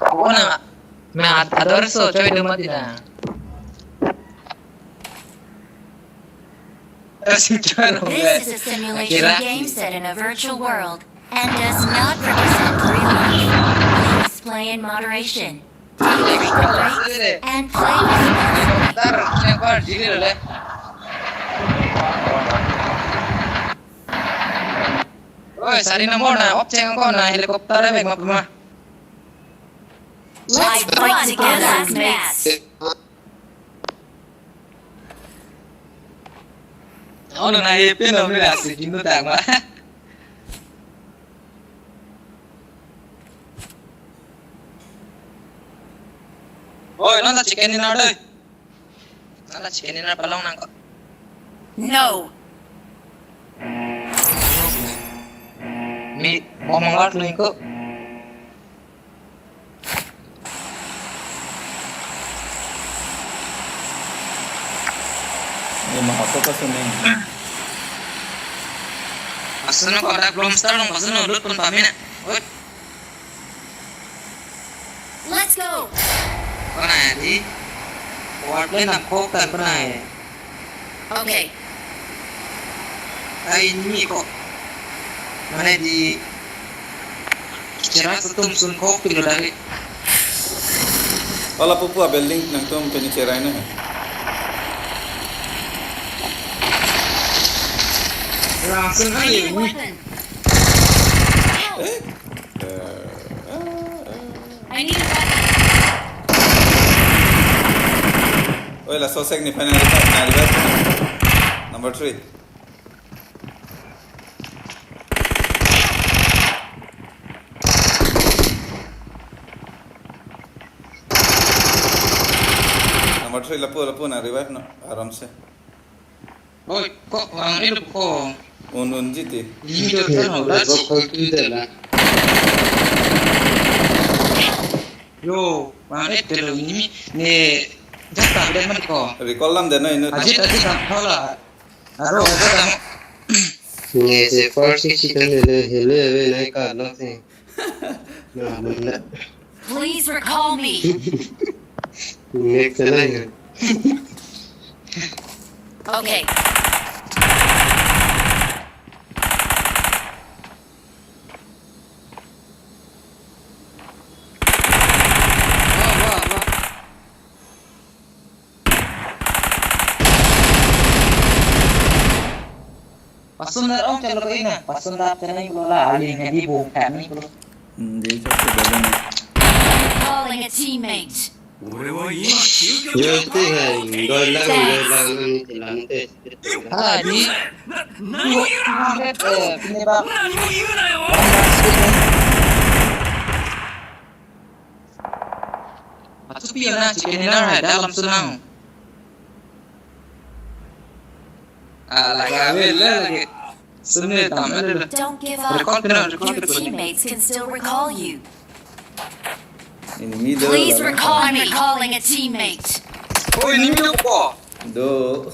Kona, me at ador so choi do mati na. This is a simulation game set in a virtual world and does not represent real life. Please play in moderation. Take frequent breaks and play responsibly. Dar, yang par jili le. Oi, sari number na, op cheng ko na, helicopter e bek ma puma. Let's fight together. Last match. Oh, na, ye pin no, mira, si, jinu tak ma. Oi, non ta chicken dinner dei. Nala chicken dinner palong nangkok. No. Mi, ngomong lak lu ingko. Ini mah apa pas ini? Asal ko ada belum start dong, pas ini lut pun pamina. Oi. Let's go. Kona di. Forward line nangkok tan kona e. Okay. Ai ni ko. Mane di. Chera setum sun kok pilo dari. Wala pupu a building nangtum pini cherai na. Langsung aja ini. Eh? Eh, eh, eh. I need a weapon. Oi, laso sek ni final revive, na revive. Number three. Number three, lapu, lapu, na revive no, aram se. Oi, kok vang-et lo ko. Un, un jiti. Ini do kan horas. Kok kok tu de la. Yo, vang-et lo ini ne. Jasta bidan man ko. Recall lam de na inut. Ajit, ajit, na thola. Aro, aro, aro. Ne se first si tan le hele ave nai ka lo se. Na, na. Please recall me. Next line. Okay. Wah, wah, wah. Pasun dar ong chalo ko ina, pasun dar chalo ko la, aling hadi bung kami ko. Hmm, dia cakap dah banyak. Calling a teammate. Yo, tu hai, golang, golang, ani tilan te. Ha, di. Ni, ni, eh, pine ba. Piona chicken dinner hai dalam sunang. Ah, lagi ave le lagi. Sumne tam ave le. Don't give up. Record pina, record pina. Your teammates can still recall you. Enemy do. Please recall me. I'm recalling a teammate. Oh, enemy do po. Do.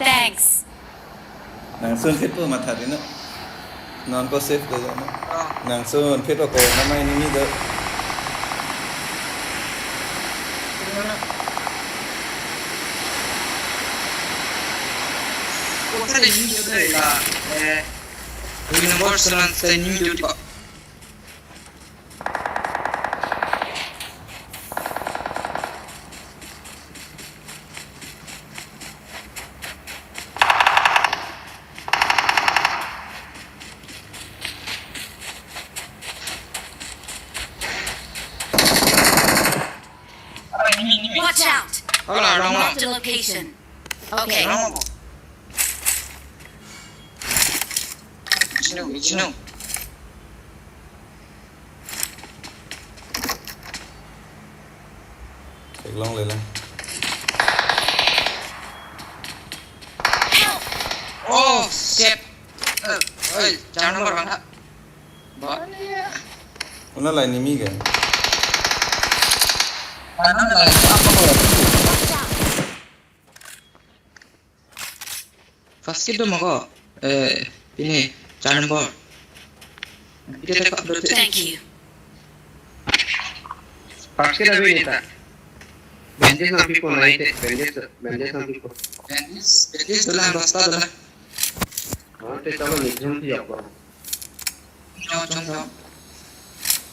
Thanks. Nangsun phit po matha dino. Non ko safe do no. Ah. Nangsun phit ko nama enemy do. Kota de enemy do de la. Eh, dui nombor selan sa enemy do ko. Watch out! Hala, wrong one. Marked a location. Okay. Wrong one. Sino, sino. Theklongle lang. Oh, shit. Eh, oi, char number bang ha. Baliya. Una la enemy ke? Kanan la apa ko? First aid do ma ko? Eh, pine, char number. Pine te ko, do te. Thank you. First aid ave neta. Bandage nangpipo nai te, bandage, bandage nangpipo. Bandage, bandage dolang, dosta dolang. Oh, te chalo ni jum ti ako. Chong, chong, chong.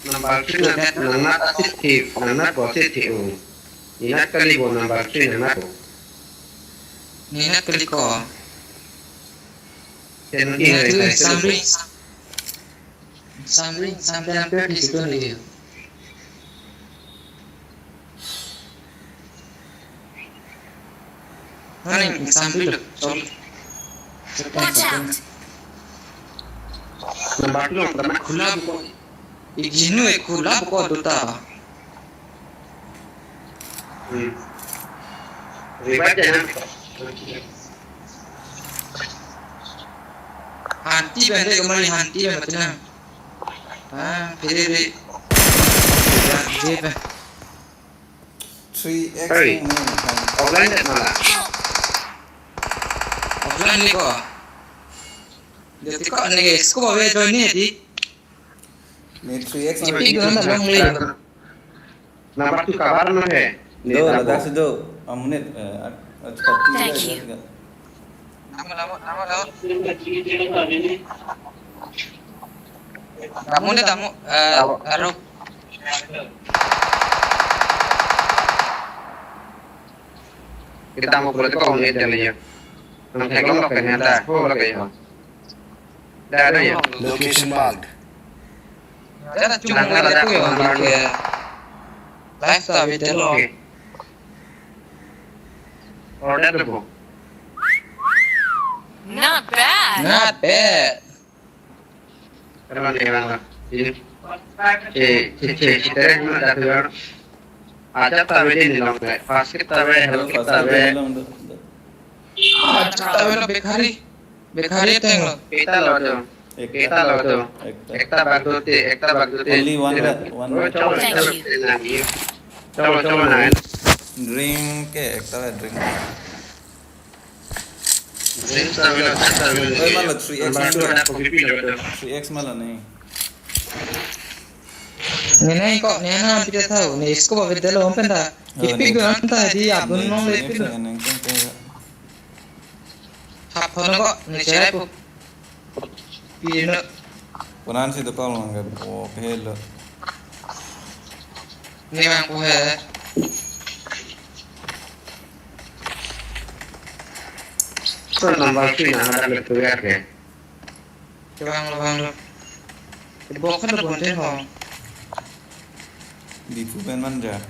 Number three na, nangnat asit thi, nangnat bo asit thi o. Ninat kali bo number three nangnat bo. Ninat kali ko. Teno di hari itu tadi. Samri, samri, samri hampir di situ nih. Mane, sambil lo, sorry. Watch out! Number two, number khula buko. Iginu e khula buko duta. Hmm. Revive jana. Hanti bende kemari hanti bende mati na. Ah, phere re. Ya, je pe. Three X. Hey. Offline det mala. Offline ni ko. Jadi ko ni guys, ko bawa join ni di. Ni three X. Ini na long le. Number two kabar na he. Ni do, ladak si do. Amunit, eh, at, at, at, Thank you. Tamo, tamo, tamo, tamo. Tamo ne, tamo, eh, tamo. Aro. Kita mau boleh kok ngeliat jalan ya. Nang theklong lo kanya ta. Oh, lo kanya. Dah ada ya. Location marked. Dah ada cuma ngeliat aku ya, marked. Live ta video lo. Oke. Order deh, Bu. Not bad. Not bad. Terang, terang lah. Ini. Eh, cek, cek, cek, terang mana dah tuh? Acha ta ave din long, first aid ta ave, health kit ta ave. Acha ta ave lo, bekhari. Bekhari ateng lo. Kita lo tuh. Ekta. Kita lo tuh. Ekta. Ekta bag dote, ekta bag dote. Only one bag, one bag. Thank you. Chalo, chalo na. Drink ke, ekta drink. Drink ta ave lo, ta ave lo. Oi, malo three X number malo. Two na kopi pi lo tuh. Three X malo ni. Nene ko, nene na pita tau, ne isko ba vedelo hom penta. Oh, ipi ne, gun ta di abun nong le pilo. Ne, ne, ne, ne. Hap hono ko, ne cherai po. Pino. Konan si dokal mangga, oh, pehelo. Ne mang po he. So number three na ada le tu ya ke. Vang lo, vang lo. Bok kan lo bonten ho. Di pu pen manja.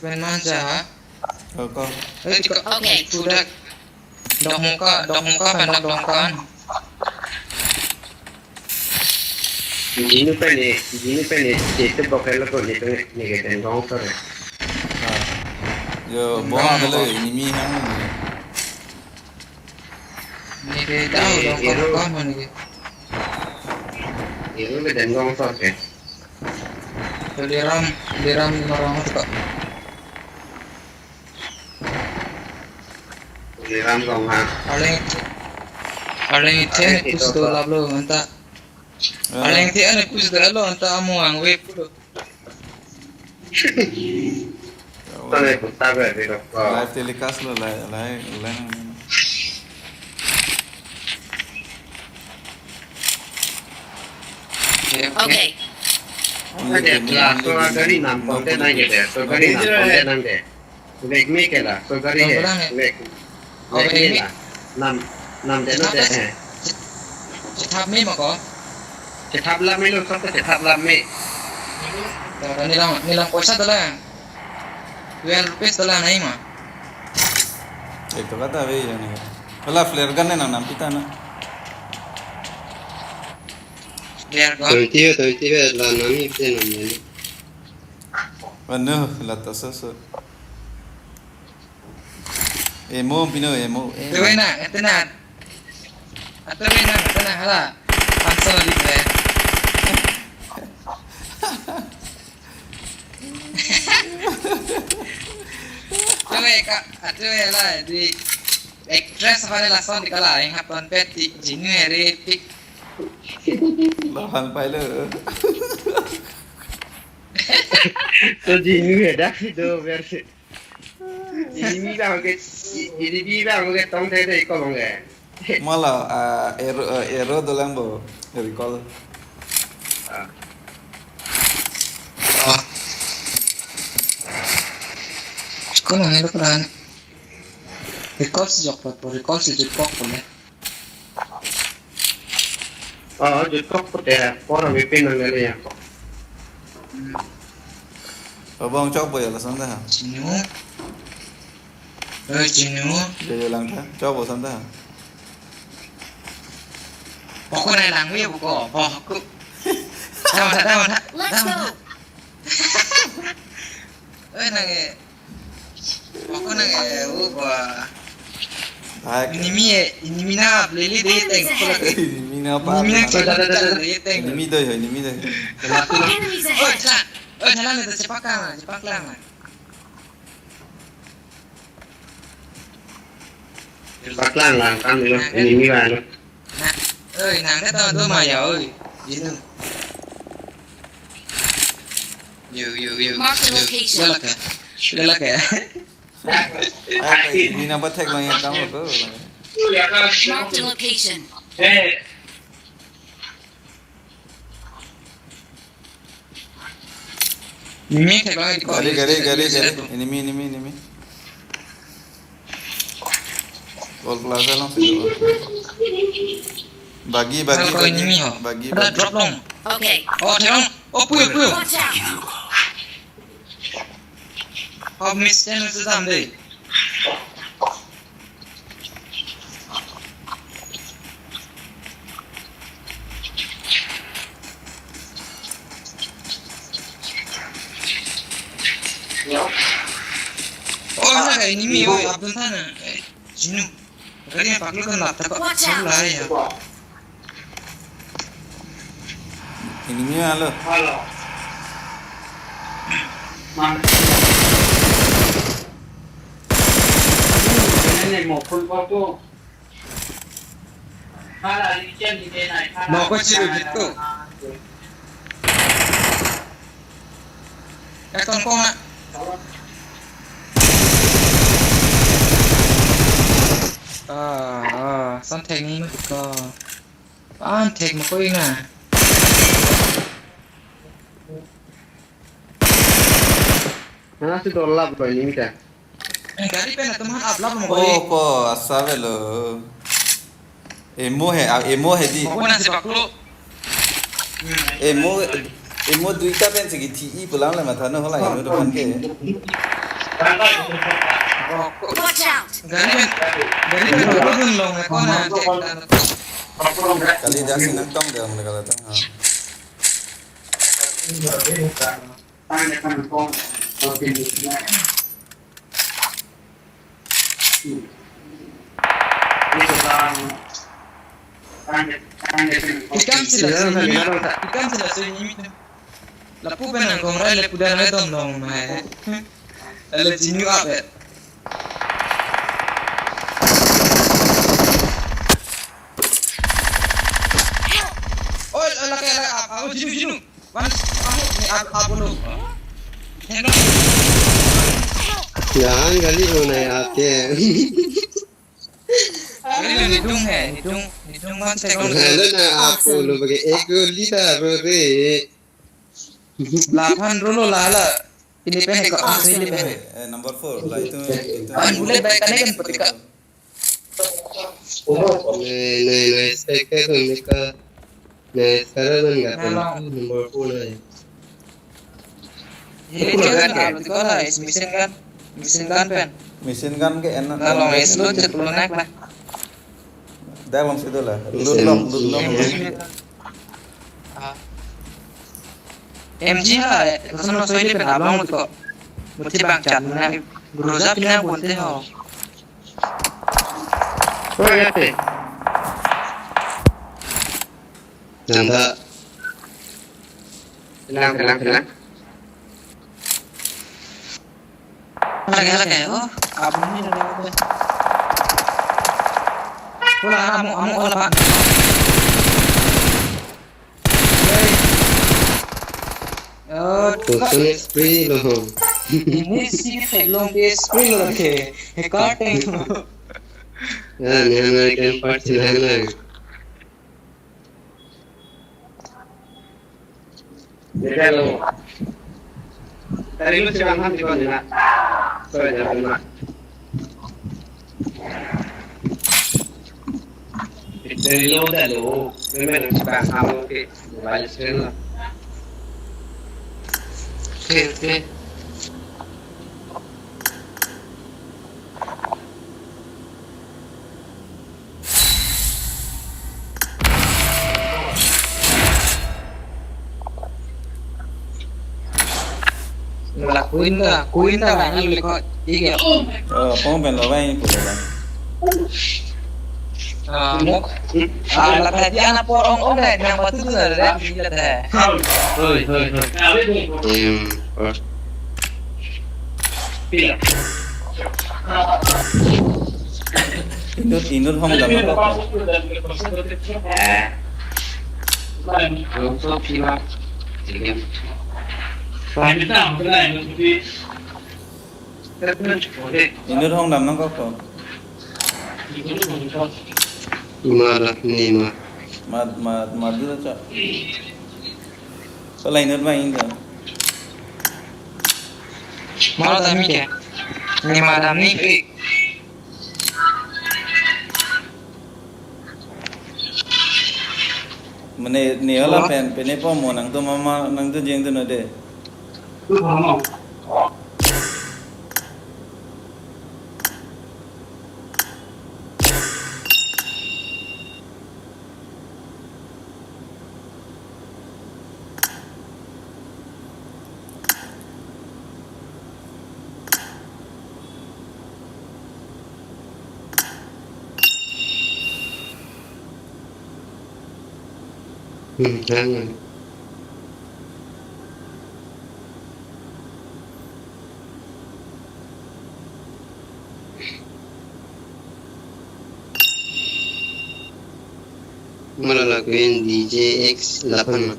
Pen manja, ha? Ko, ko. Eh, di ko. Okay. Sudah. Dok muka, dok muka, pen dok dongkan. Jinu pen ne, Jinu pen ne, chete bokhe lo ko ne pen ne ke den gong sore. Ah. Yo, bom a belo, enemy hang. Ne ke dau Eh, dong hero. Ko ko ne ke. Hero ke den gong sore. To Liram, Liram marong to. Liram gong ha. Arleng, arleng ithe Arleng ne ithe push to to. Lap lo anta. Eh. Arleng ithe ne push to lo anta amo ang we pulo. Tane kutta be de ko. Live telecast lo, live, live, live. Okay, okay. Okay. Only Ade, ten la, minutes, so ten gari minutes, nam no konte nang politics. Ke de, so gari nam konte nang de. Vek me ke la, so gari he, vek. Oh, vek me la. Nam, nam de no de he. Chethap me ma ko? Chethap lap me lo, so chethap lap me. To, to, ne lang, ne lang poisa to la. Twelve rupees to la nai ma. Ek to kata ve ya ne. Hala flare gun ne nam pita na. Flare gun. Toiti ve, toiti ve, la nami pita nam ne. Anu, la ta so so. Emo pino, emo, emo. Tuwe na, ete na. Atuwe na, ete na, hala. Panso di tuwe. Tuwe ka, atuwe la, di actress pale lason di kala, yang hapon pet di, Jinu ere pik. Lahan pai lo. To Jinu ya dah itu versi. Ini bang ke, ini bang ke tong tete ko bang ke. Mala, ah, ero, eh, ero dolang bo, recall. Ah. Ko nang ero peran. Recall si jok pot, recall si jok pot ne. Oh, jutkok pute, pora bipin nang gali ya. Abang chok boy lason ta. Jinu. Eh, Jinu. Jaja lang ta. Chok bo san ta. Poko na lang wi poko. Poko. Tama ta, tama ta. Let's go. Eh, nang eh. Ako nang eh, oh, ba. Hai. Enemy eh, enemy na lele de teng ko lagi. Enemy na pa? Enemy na chela chela de teng. Enemy do ho, enemy do. Enemies ahead. Oh, chela. Oh, chela le to chepak lang, chepak lang. Chepak lang lang kan lo, enemy ba lo. Oi, nang ke to do ma ya, oi. Jinu. Yo, yo, yo. Mark the location. Yo, lake. Yo, lake. Ai, ini nang pathek lang yang kamu tu. Mark the location. Enemy thek lang di ko. Gari, gari, gari, gari. Enemy, enemy, enemy. Toll plaza lang sih. Bagi, bagi, bagi. Enemy ho. Bagi, bagi. Drop long. Okay. Oh, thek long. Oh, puyo, puyo. Watch out. Oh, miss ten itu tam deh. Oh, hala enemy, oh, Abdul Than. Eh, Jinu. Gari yang paklu kan lap, tapi. Watch out. Hala ya. Enemy alo. Halo. Mana? Ini mau full foto. Mo ko chiru gitu. Ekon kong na. Ah, ah, son thek ni mo ko. An thek mo ko ina. Mana si dolap lo ini kita. Eh, gari pen atum han aplap mo ko. Oh, ko asa velo. Emo he, ah, emo he di. Mo ko nang si paklo. Emo, emo duita pen si kithi i pulang le matha no hala emo do pan ke. Watch out! Gari pen, gari pen ko dun long ko na. Kali dah si nang tong dia mo kala tong. Ha. Ikam sila, ikam sila, so ini. Lapu pen nangkong rai le puda nang dom long mai. Lalu jinu up eh. Oh, lake, lake, up, up, jinu, jinu. One, up, up, up, up. Hello. Jangan kali mana ya, oke. Ini nidung eh, nidung, nidung one second. Hello na, up lo bagi ego lita bro re. Lapan rolo lala. Ini pen ko, ah, ini pen. Eh, number four lah itu, itu. An bullet baik kan kan putika. Nai, nai, nai, spectator ni ka. Nai, sekarang kan nggak tahu. Number four lah. Ini kan, ah, putika lah, is machine gun. Machine gun pen. Machine gun ke enak. Kalau is lo cek lo naik lah. Dak long situ lah. Lut long, lut long. Ah. M G ha, lason lo soile pen ablong lo ko. Muthi bang chat na. Groza pina bonte ho. Oh, ya te. Nanda. Tenang, tenang, tenang. Lagi, lagi. Oh, abang ini lagi. Pula amu, amu, ola, Pak. Oh, kosong S P lo. Ini sih tag long S P lo ke. Hekar tag. Ya, ini American part sih lah. Tadi lu silang han di mana? Sorry, jangan. Dari lo dah lo, memang suka sama ke mobile screen lah. Oke, oke. Nula kuin ta, kuin ta bang alu ko. Iya. Oh, pong pen lo bang ini pula bang. Ah, mo. Ah, la tadi anak por ong ong deh, nang batu tu dah, dah, gila deh. Hoi, hoi, hoi. Em, oh. Pila. Inut, inut hong dam nangkok. Inut hong dam nangkok ko. Ima dah, ini ima. Mat, mat, mat dulu, Cak. Ko la inut ma ingko. Maro dam ke? Ni ma dam ni. Mane ne ola pen, pen ne po mo nangtum mama, nangtum jeng tu no de. Hmm, jangan. Malala Queen D J X lapan ma.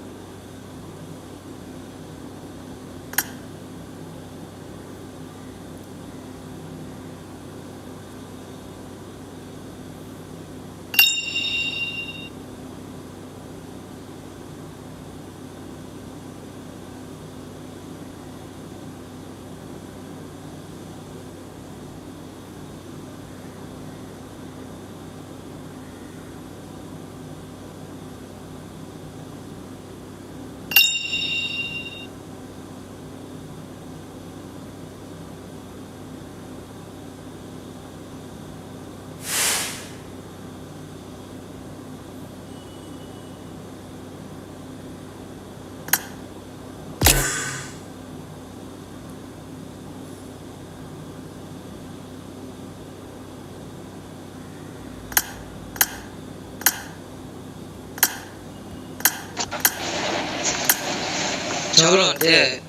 Cholo, te,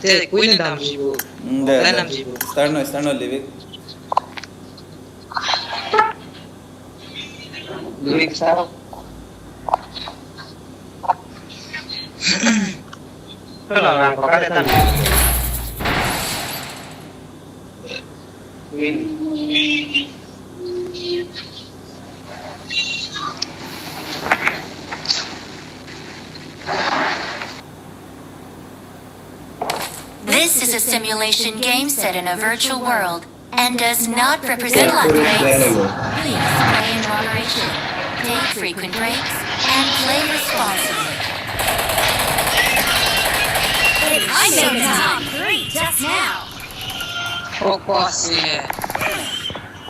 te, Queen damji bo. Hmm, de, Queen de. Damji bo. Start noi, start noi, Livik. Livik start. Hala, na, pakale tan. Queen. This is a simulation game set in a virtual world and does not represent. Good luck, mates. Please play in moderation. Take frequent breaks and play responsibly. I made the top three just now. Fokus ye.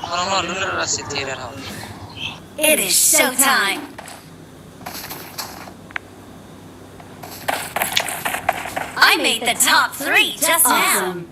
Mama lura si tira ho. It is showtime. I made the top three just now. Awesome.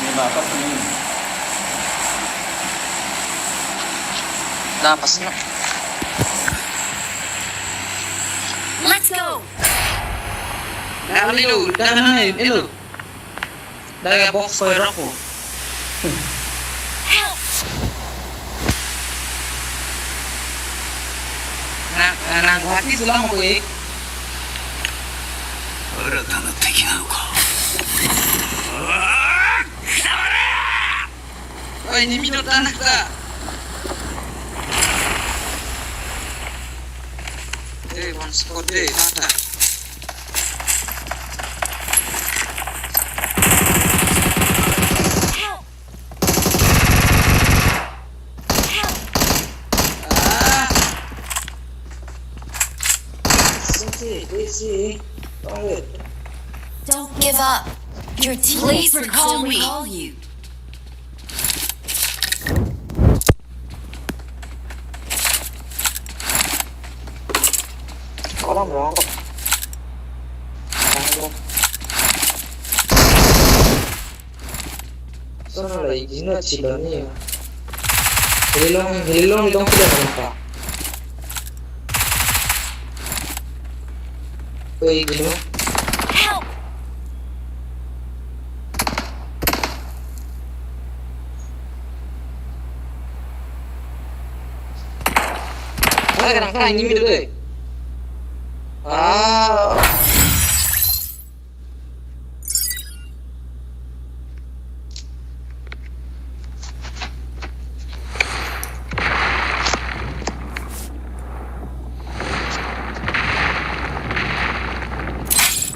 Ne ba pas ni. Da pas na. Let's go. Da kali lu, da kana ni, ilu. Daga box koi rok ko. Nang, nang Guwahati sulang ko, eh. Ora tana teki na ko. Oi, ni minut anak ta. Eh, one squad deh, mata. Ah. Sisi, sisi. Don't give up. Your teammates will soon recall you. Kolam rong. Sana lagi gina chiloni ya. Helilong, helilong, helilong kita nampak. Woi, gini. Help! Wah, kadang-kadang ini dulu, eh. Ah.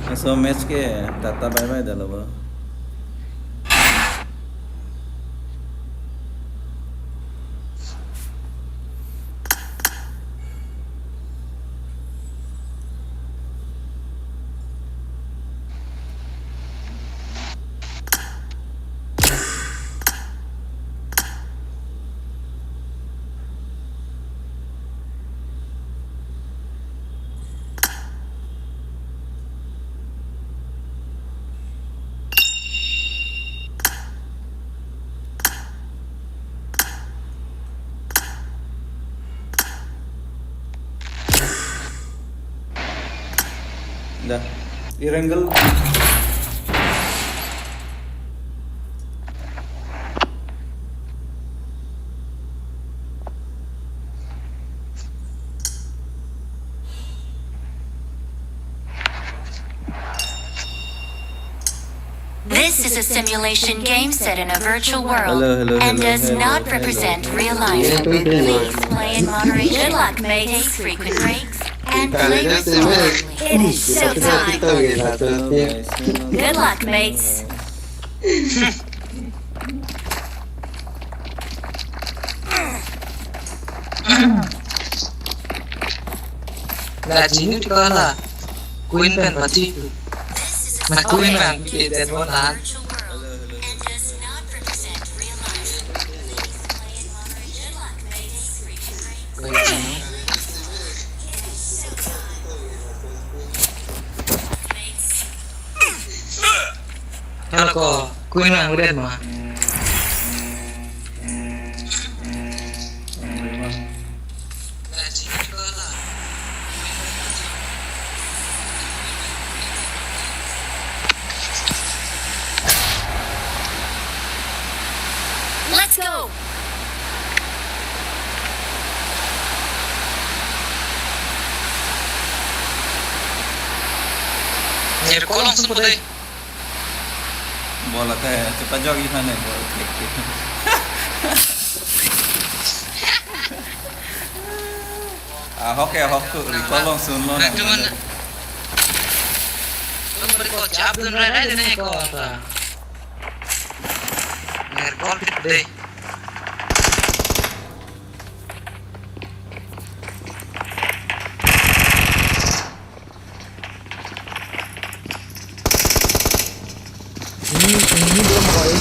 Laso match ke tata bye bye dalo bo. Da. Irangle. This is a simulation game set in a virtual world. Hello, hello, and hello, does hello, not hello. Represent real life. Yeah, please, please. Please play in moderation. Good luck, mates. Take frequent breaks and play responsibly. It is showtime. Hello, guys. Hello, guys. Good luck, mates. La jinu tikala. Queen pen pati. Nakuin lang, kita mo na. Hello ko, kuin lang udah ma. Let's go. Nir kolong sumpo dei. Bola te cepat jog gimana bol klik klik. Ahok ya ahok tu, recall long sun lo na. Aduh, mana? Lo beri ko cap dun rai rai dun ko apa? Nir gol dei. Ini, ini belum koi.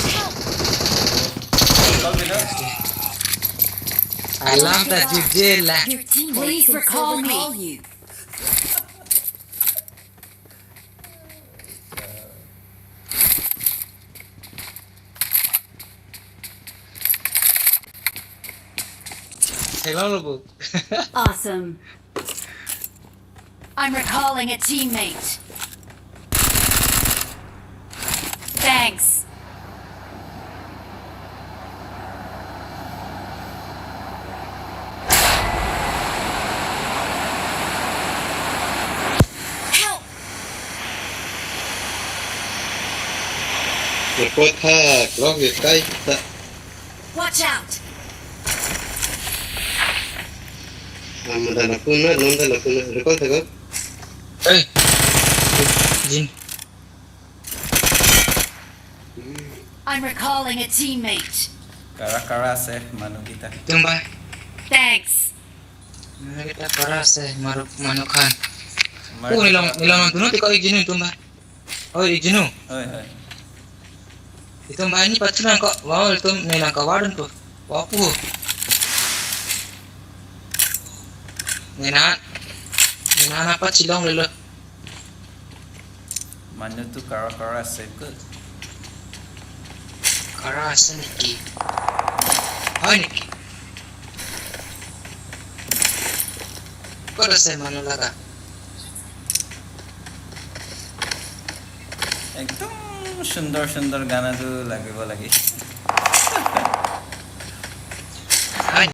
Alam ta jujela. Your teammates have recalled me. Hello, lo bu. Awesome. I'm recalling a teammate. Thanks. Help! Report ha, clock is kai ta. Watch out! Ama dan aku na, non dan aku na. Recall ta ko? Eh. Jin. I'm recalling a teammate. Kara kara se manu kita. Itum ba. Thanks. Manu kita kara se maru manu khan. Mar- Oh, ilong ilong nang tunut ko ik jinu itum ba. Oh, ik jinu. Hoi hoi. Itum ba ini pathu nang ko. Wow, itum ne nang kawadun po. Wow pu. Nena. Nena napa chilong lelo. Manu tu kara kara se ke. Kara se niki. Hai niki. Kara se manu laga. একদম সুন্দৰ সুন্দৰ গান এটো লাগিব লাগে।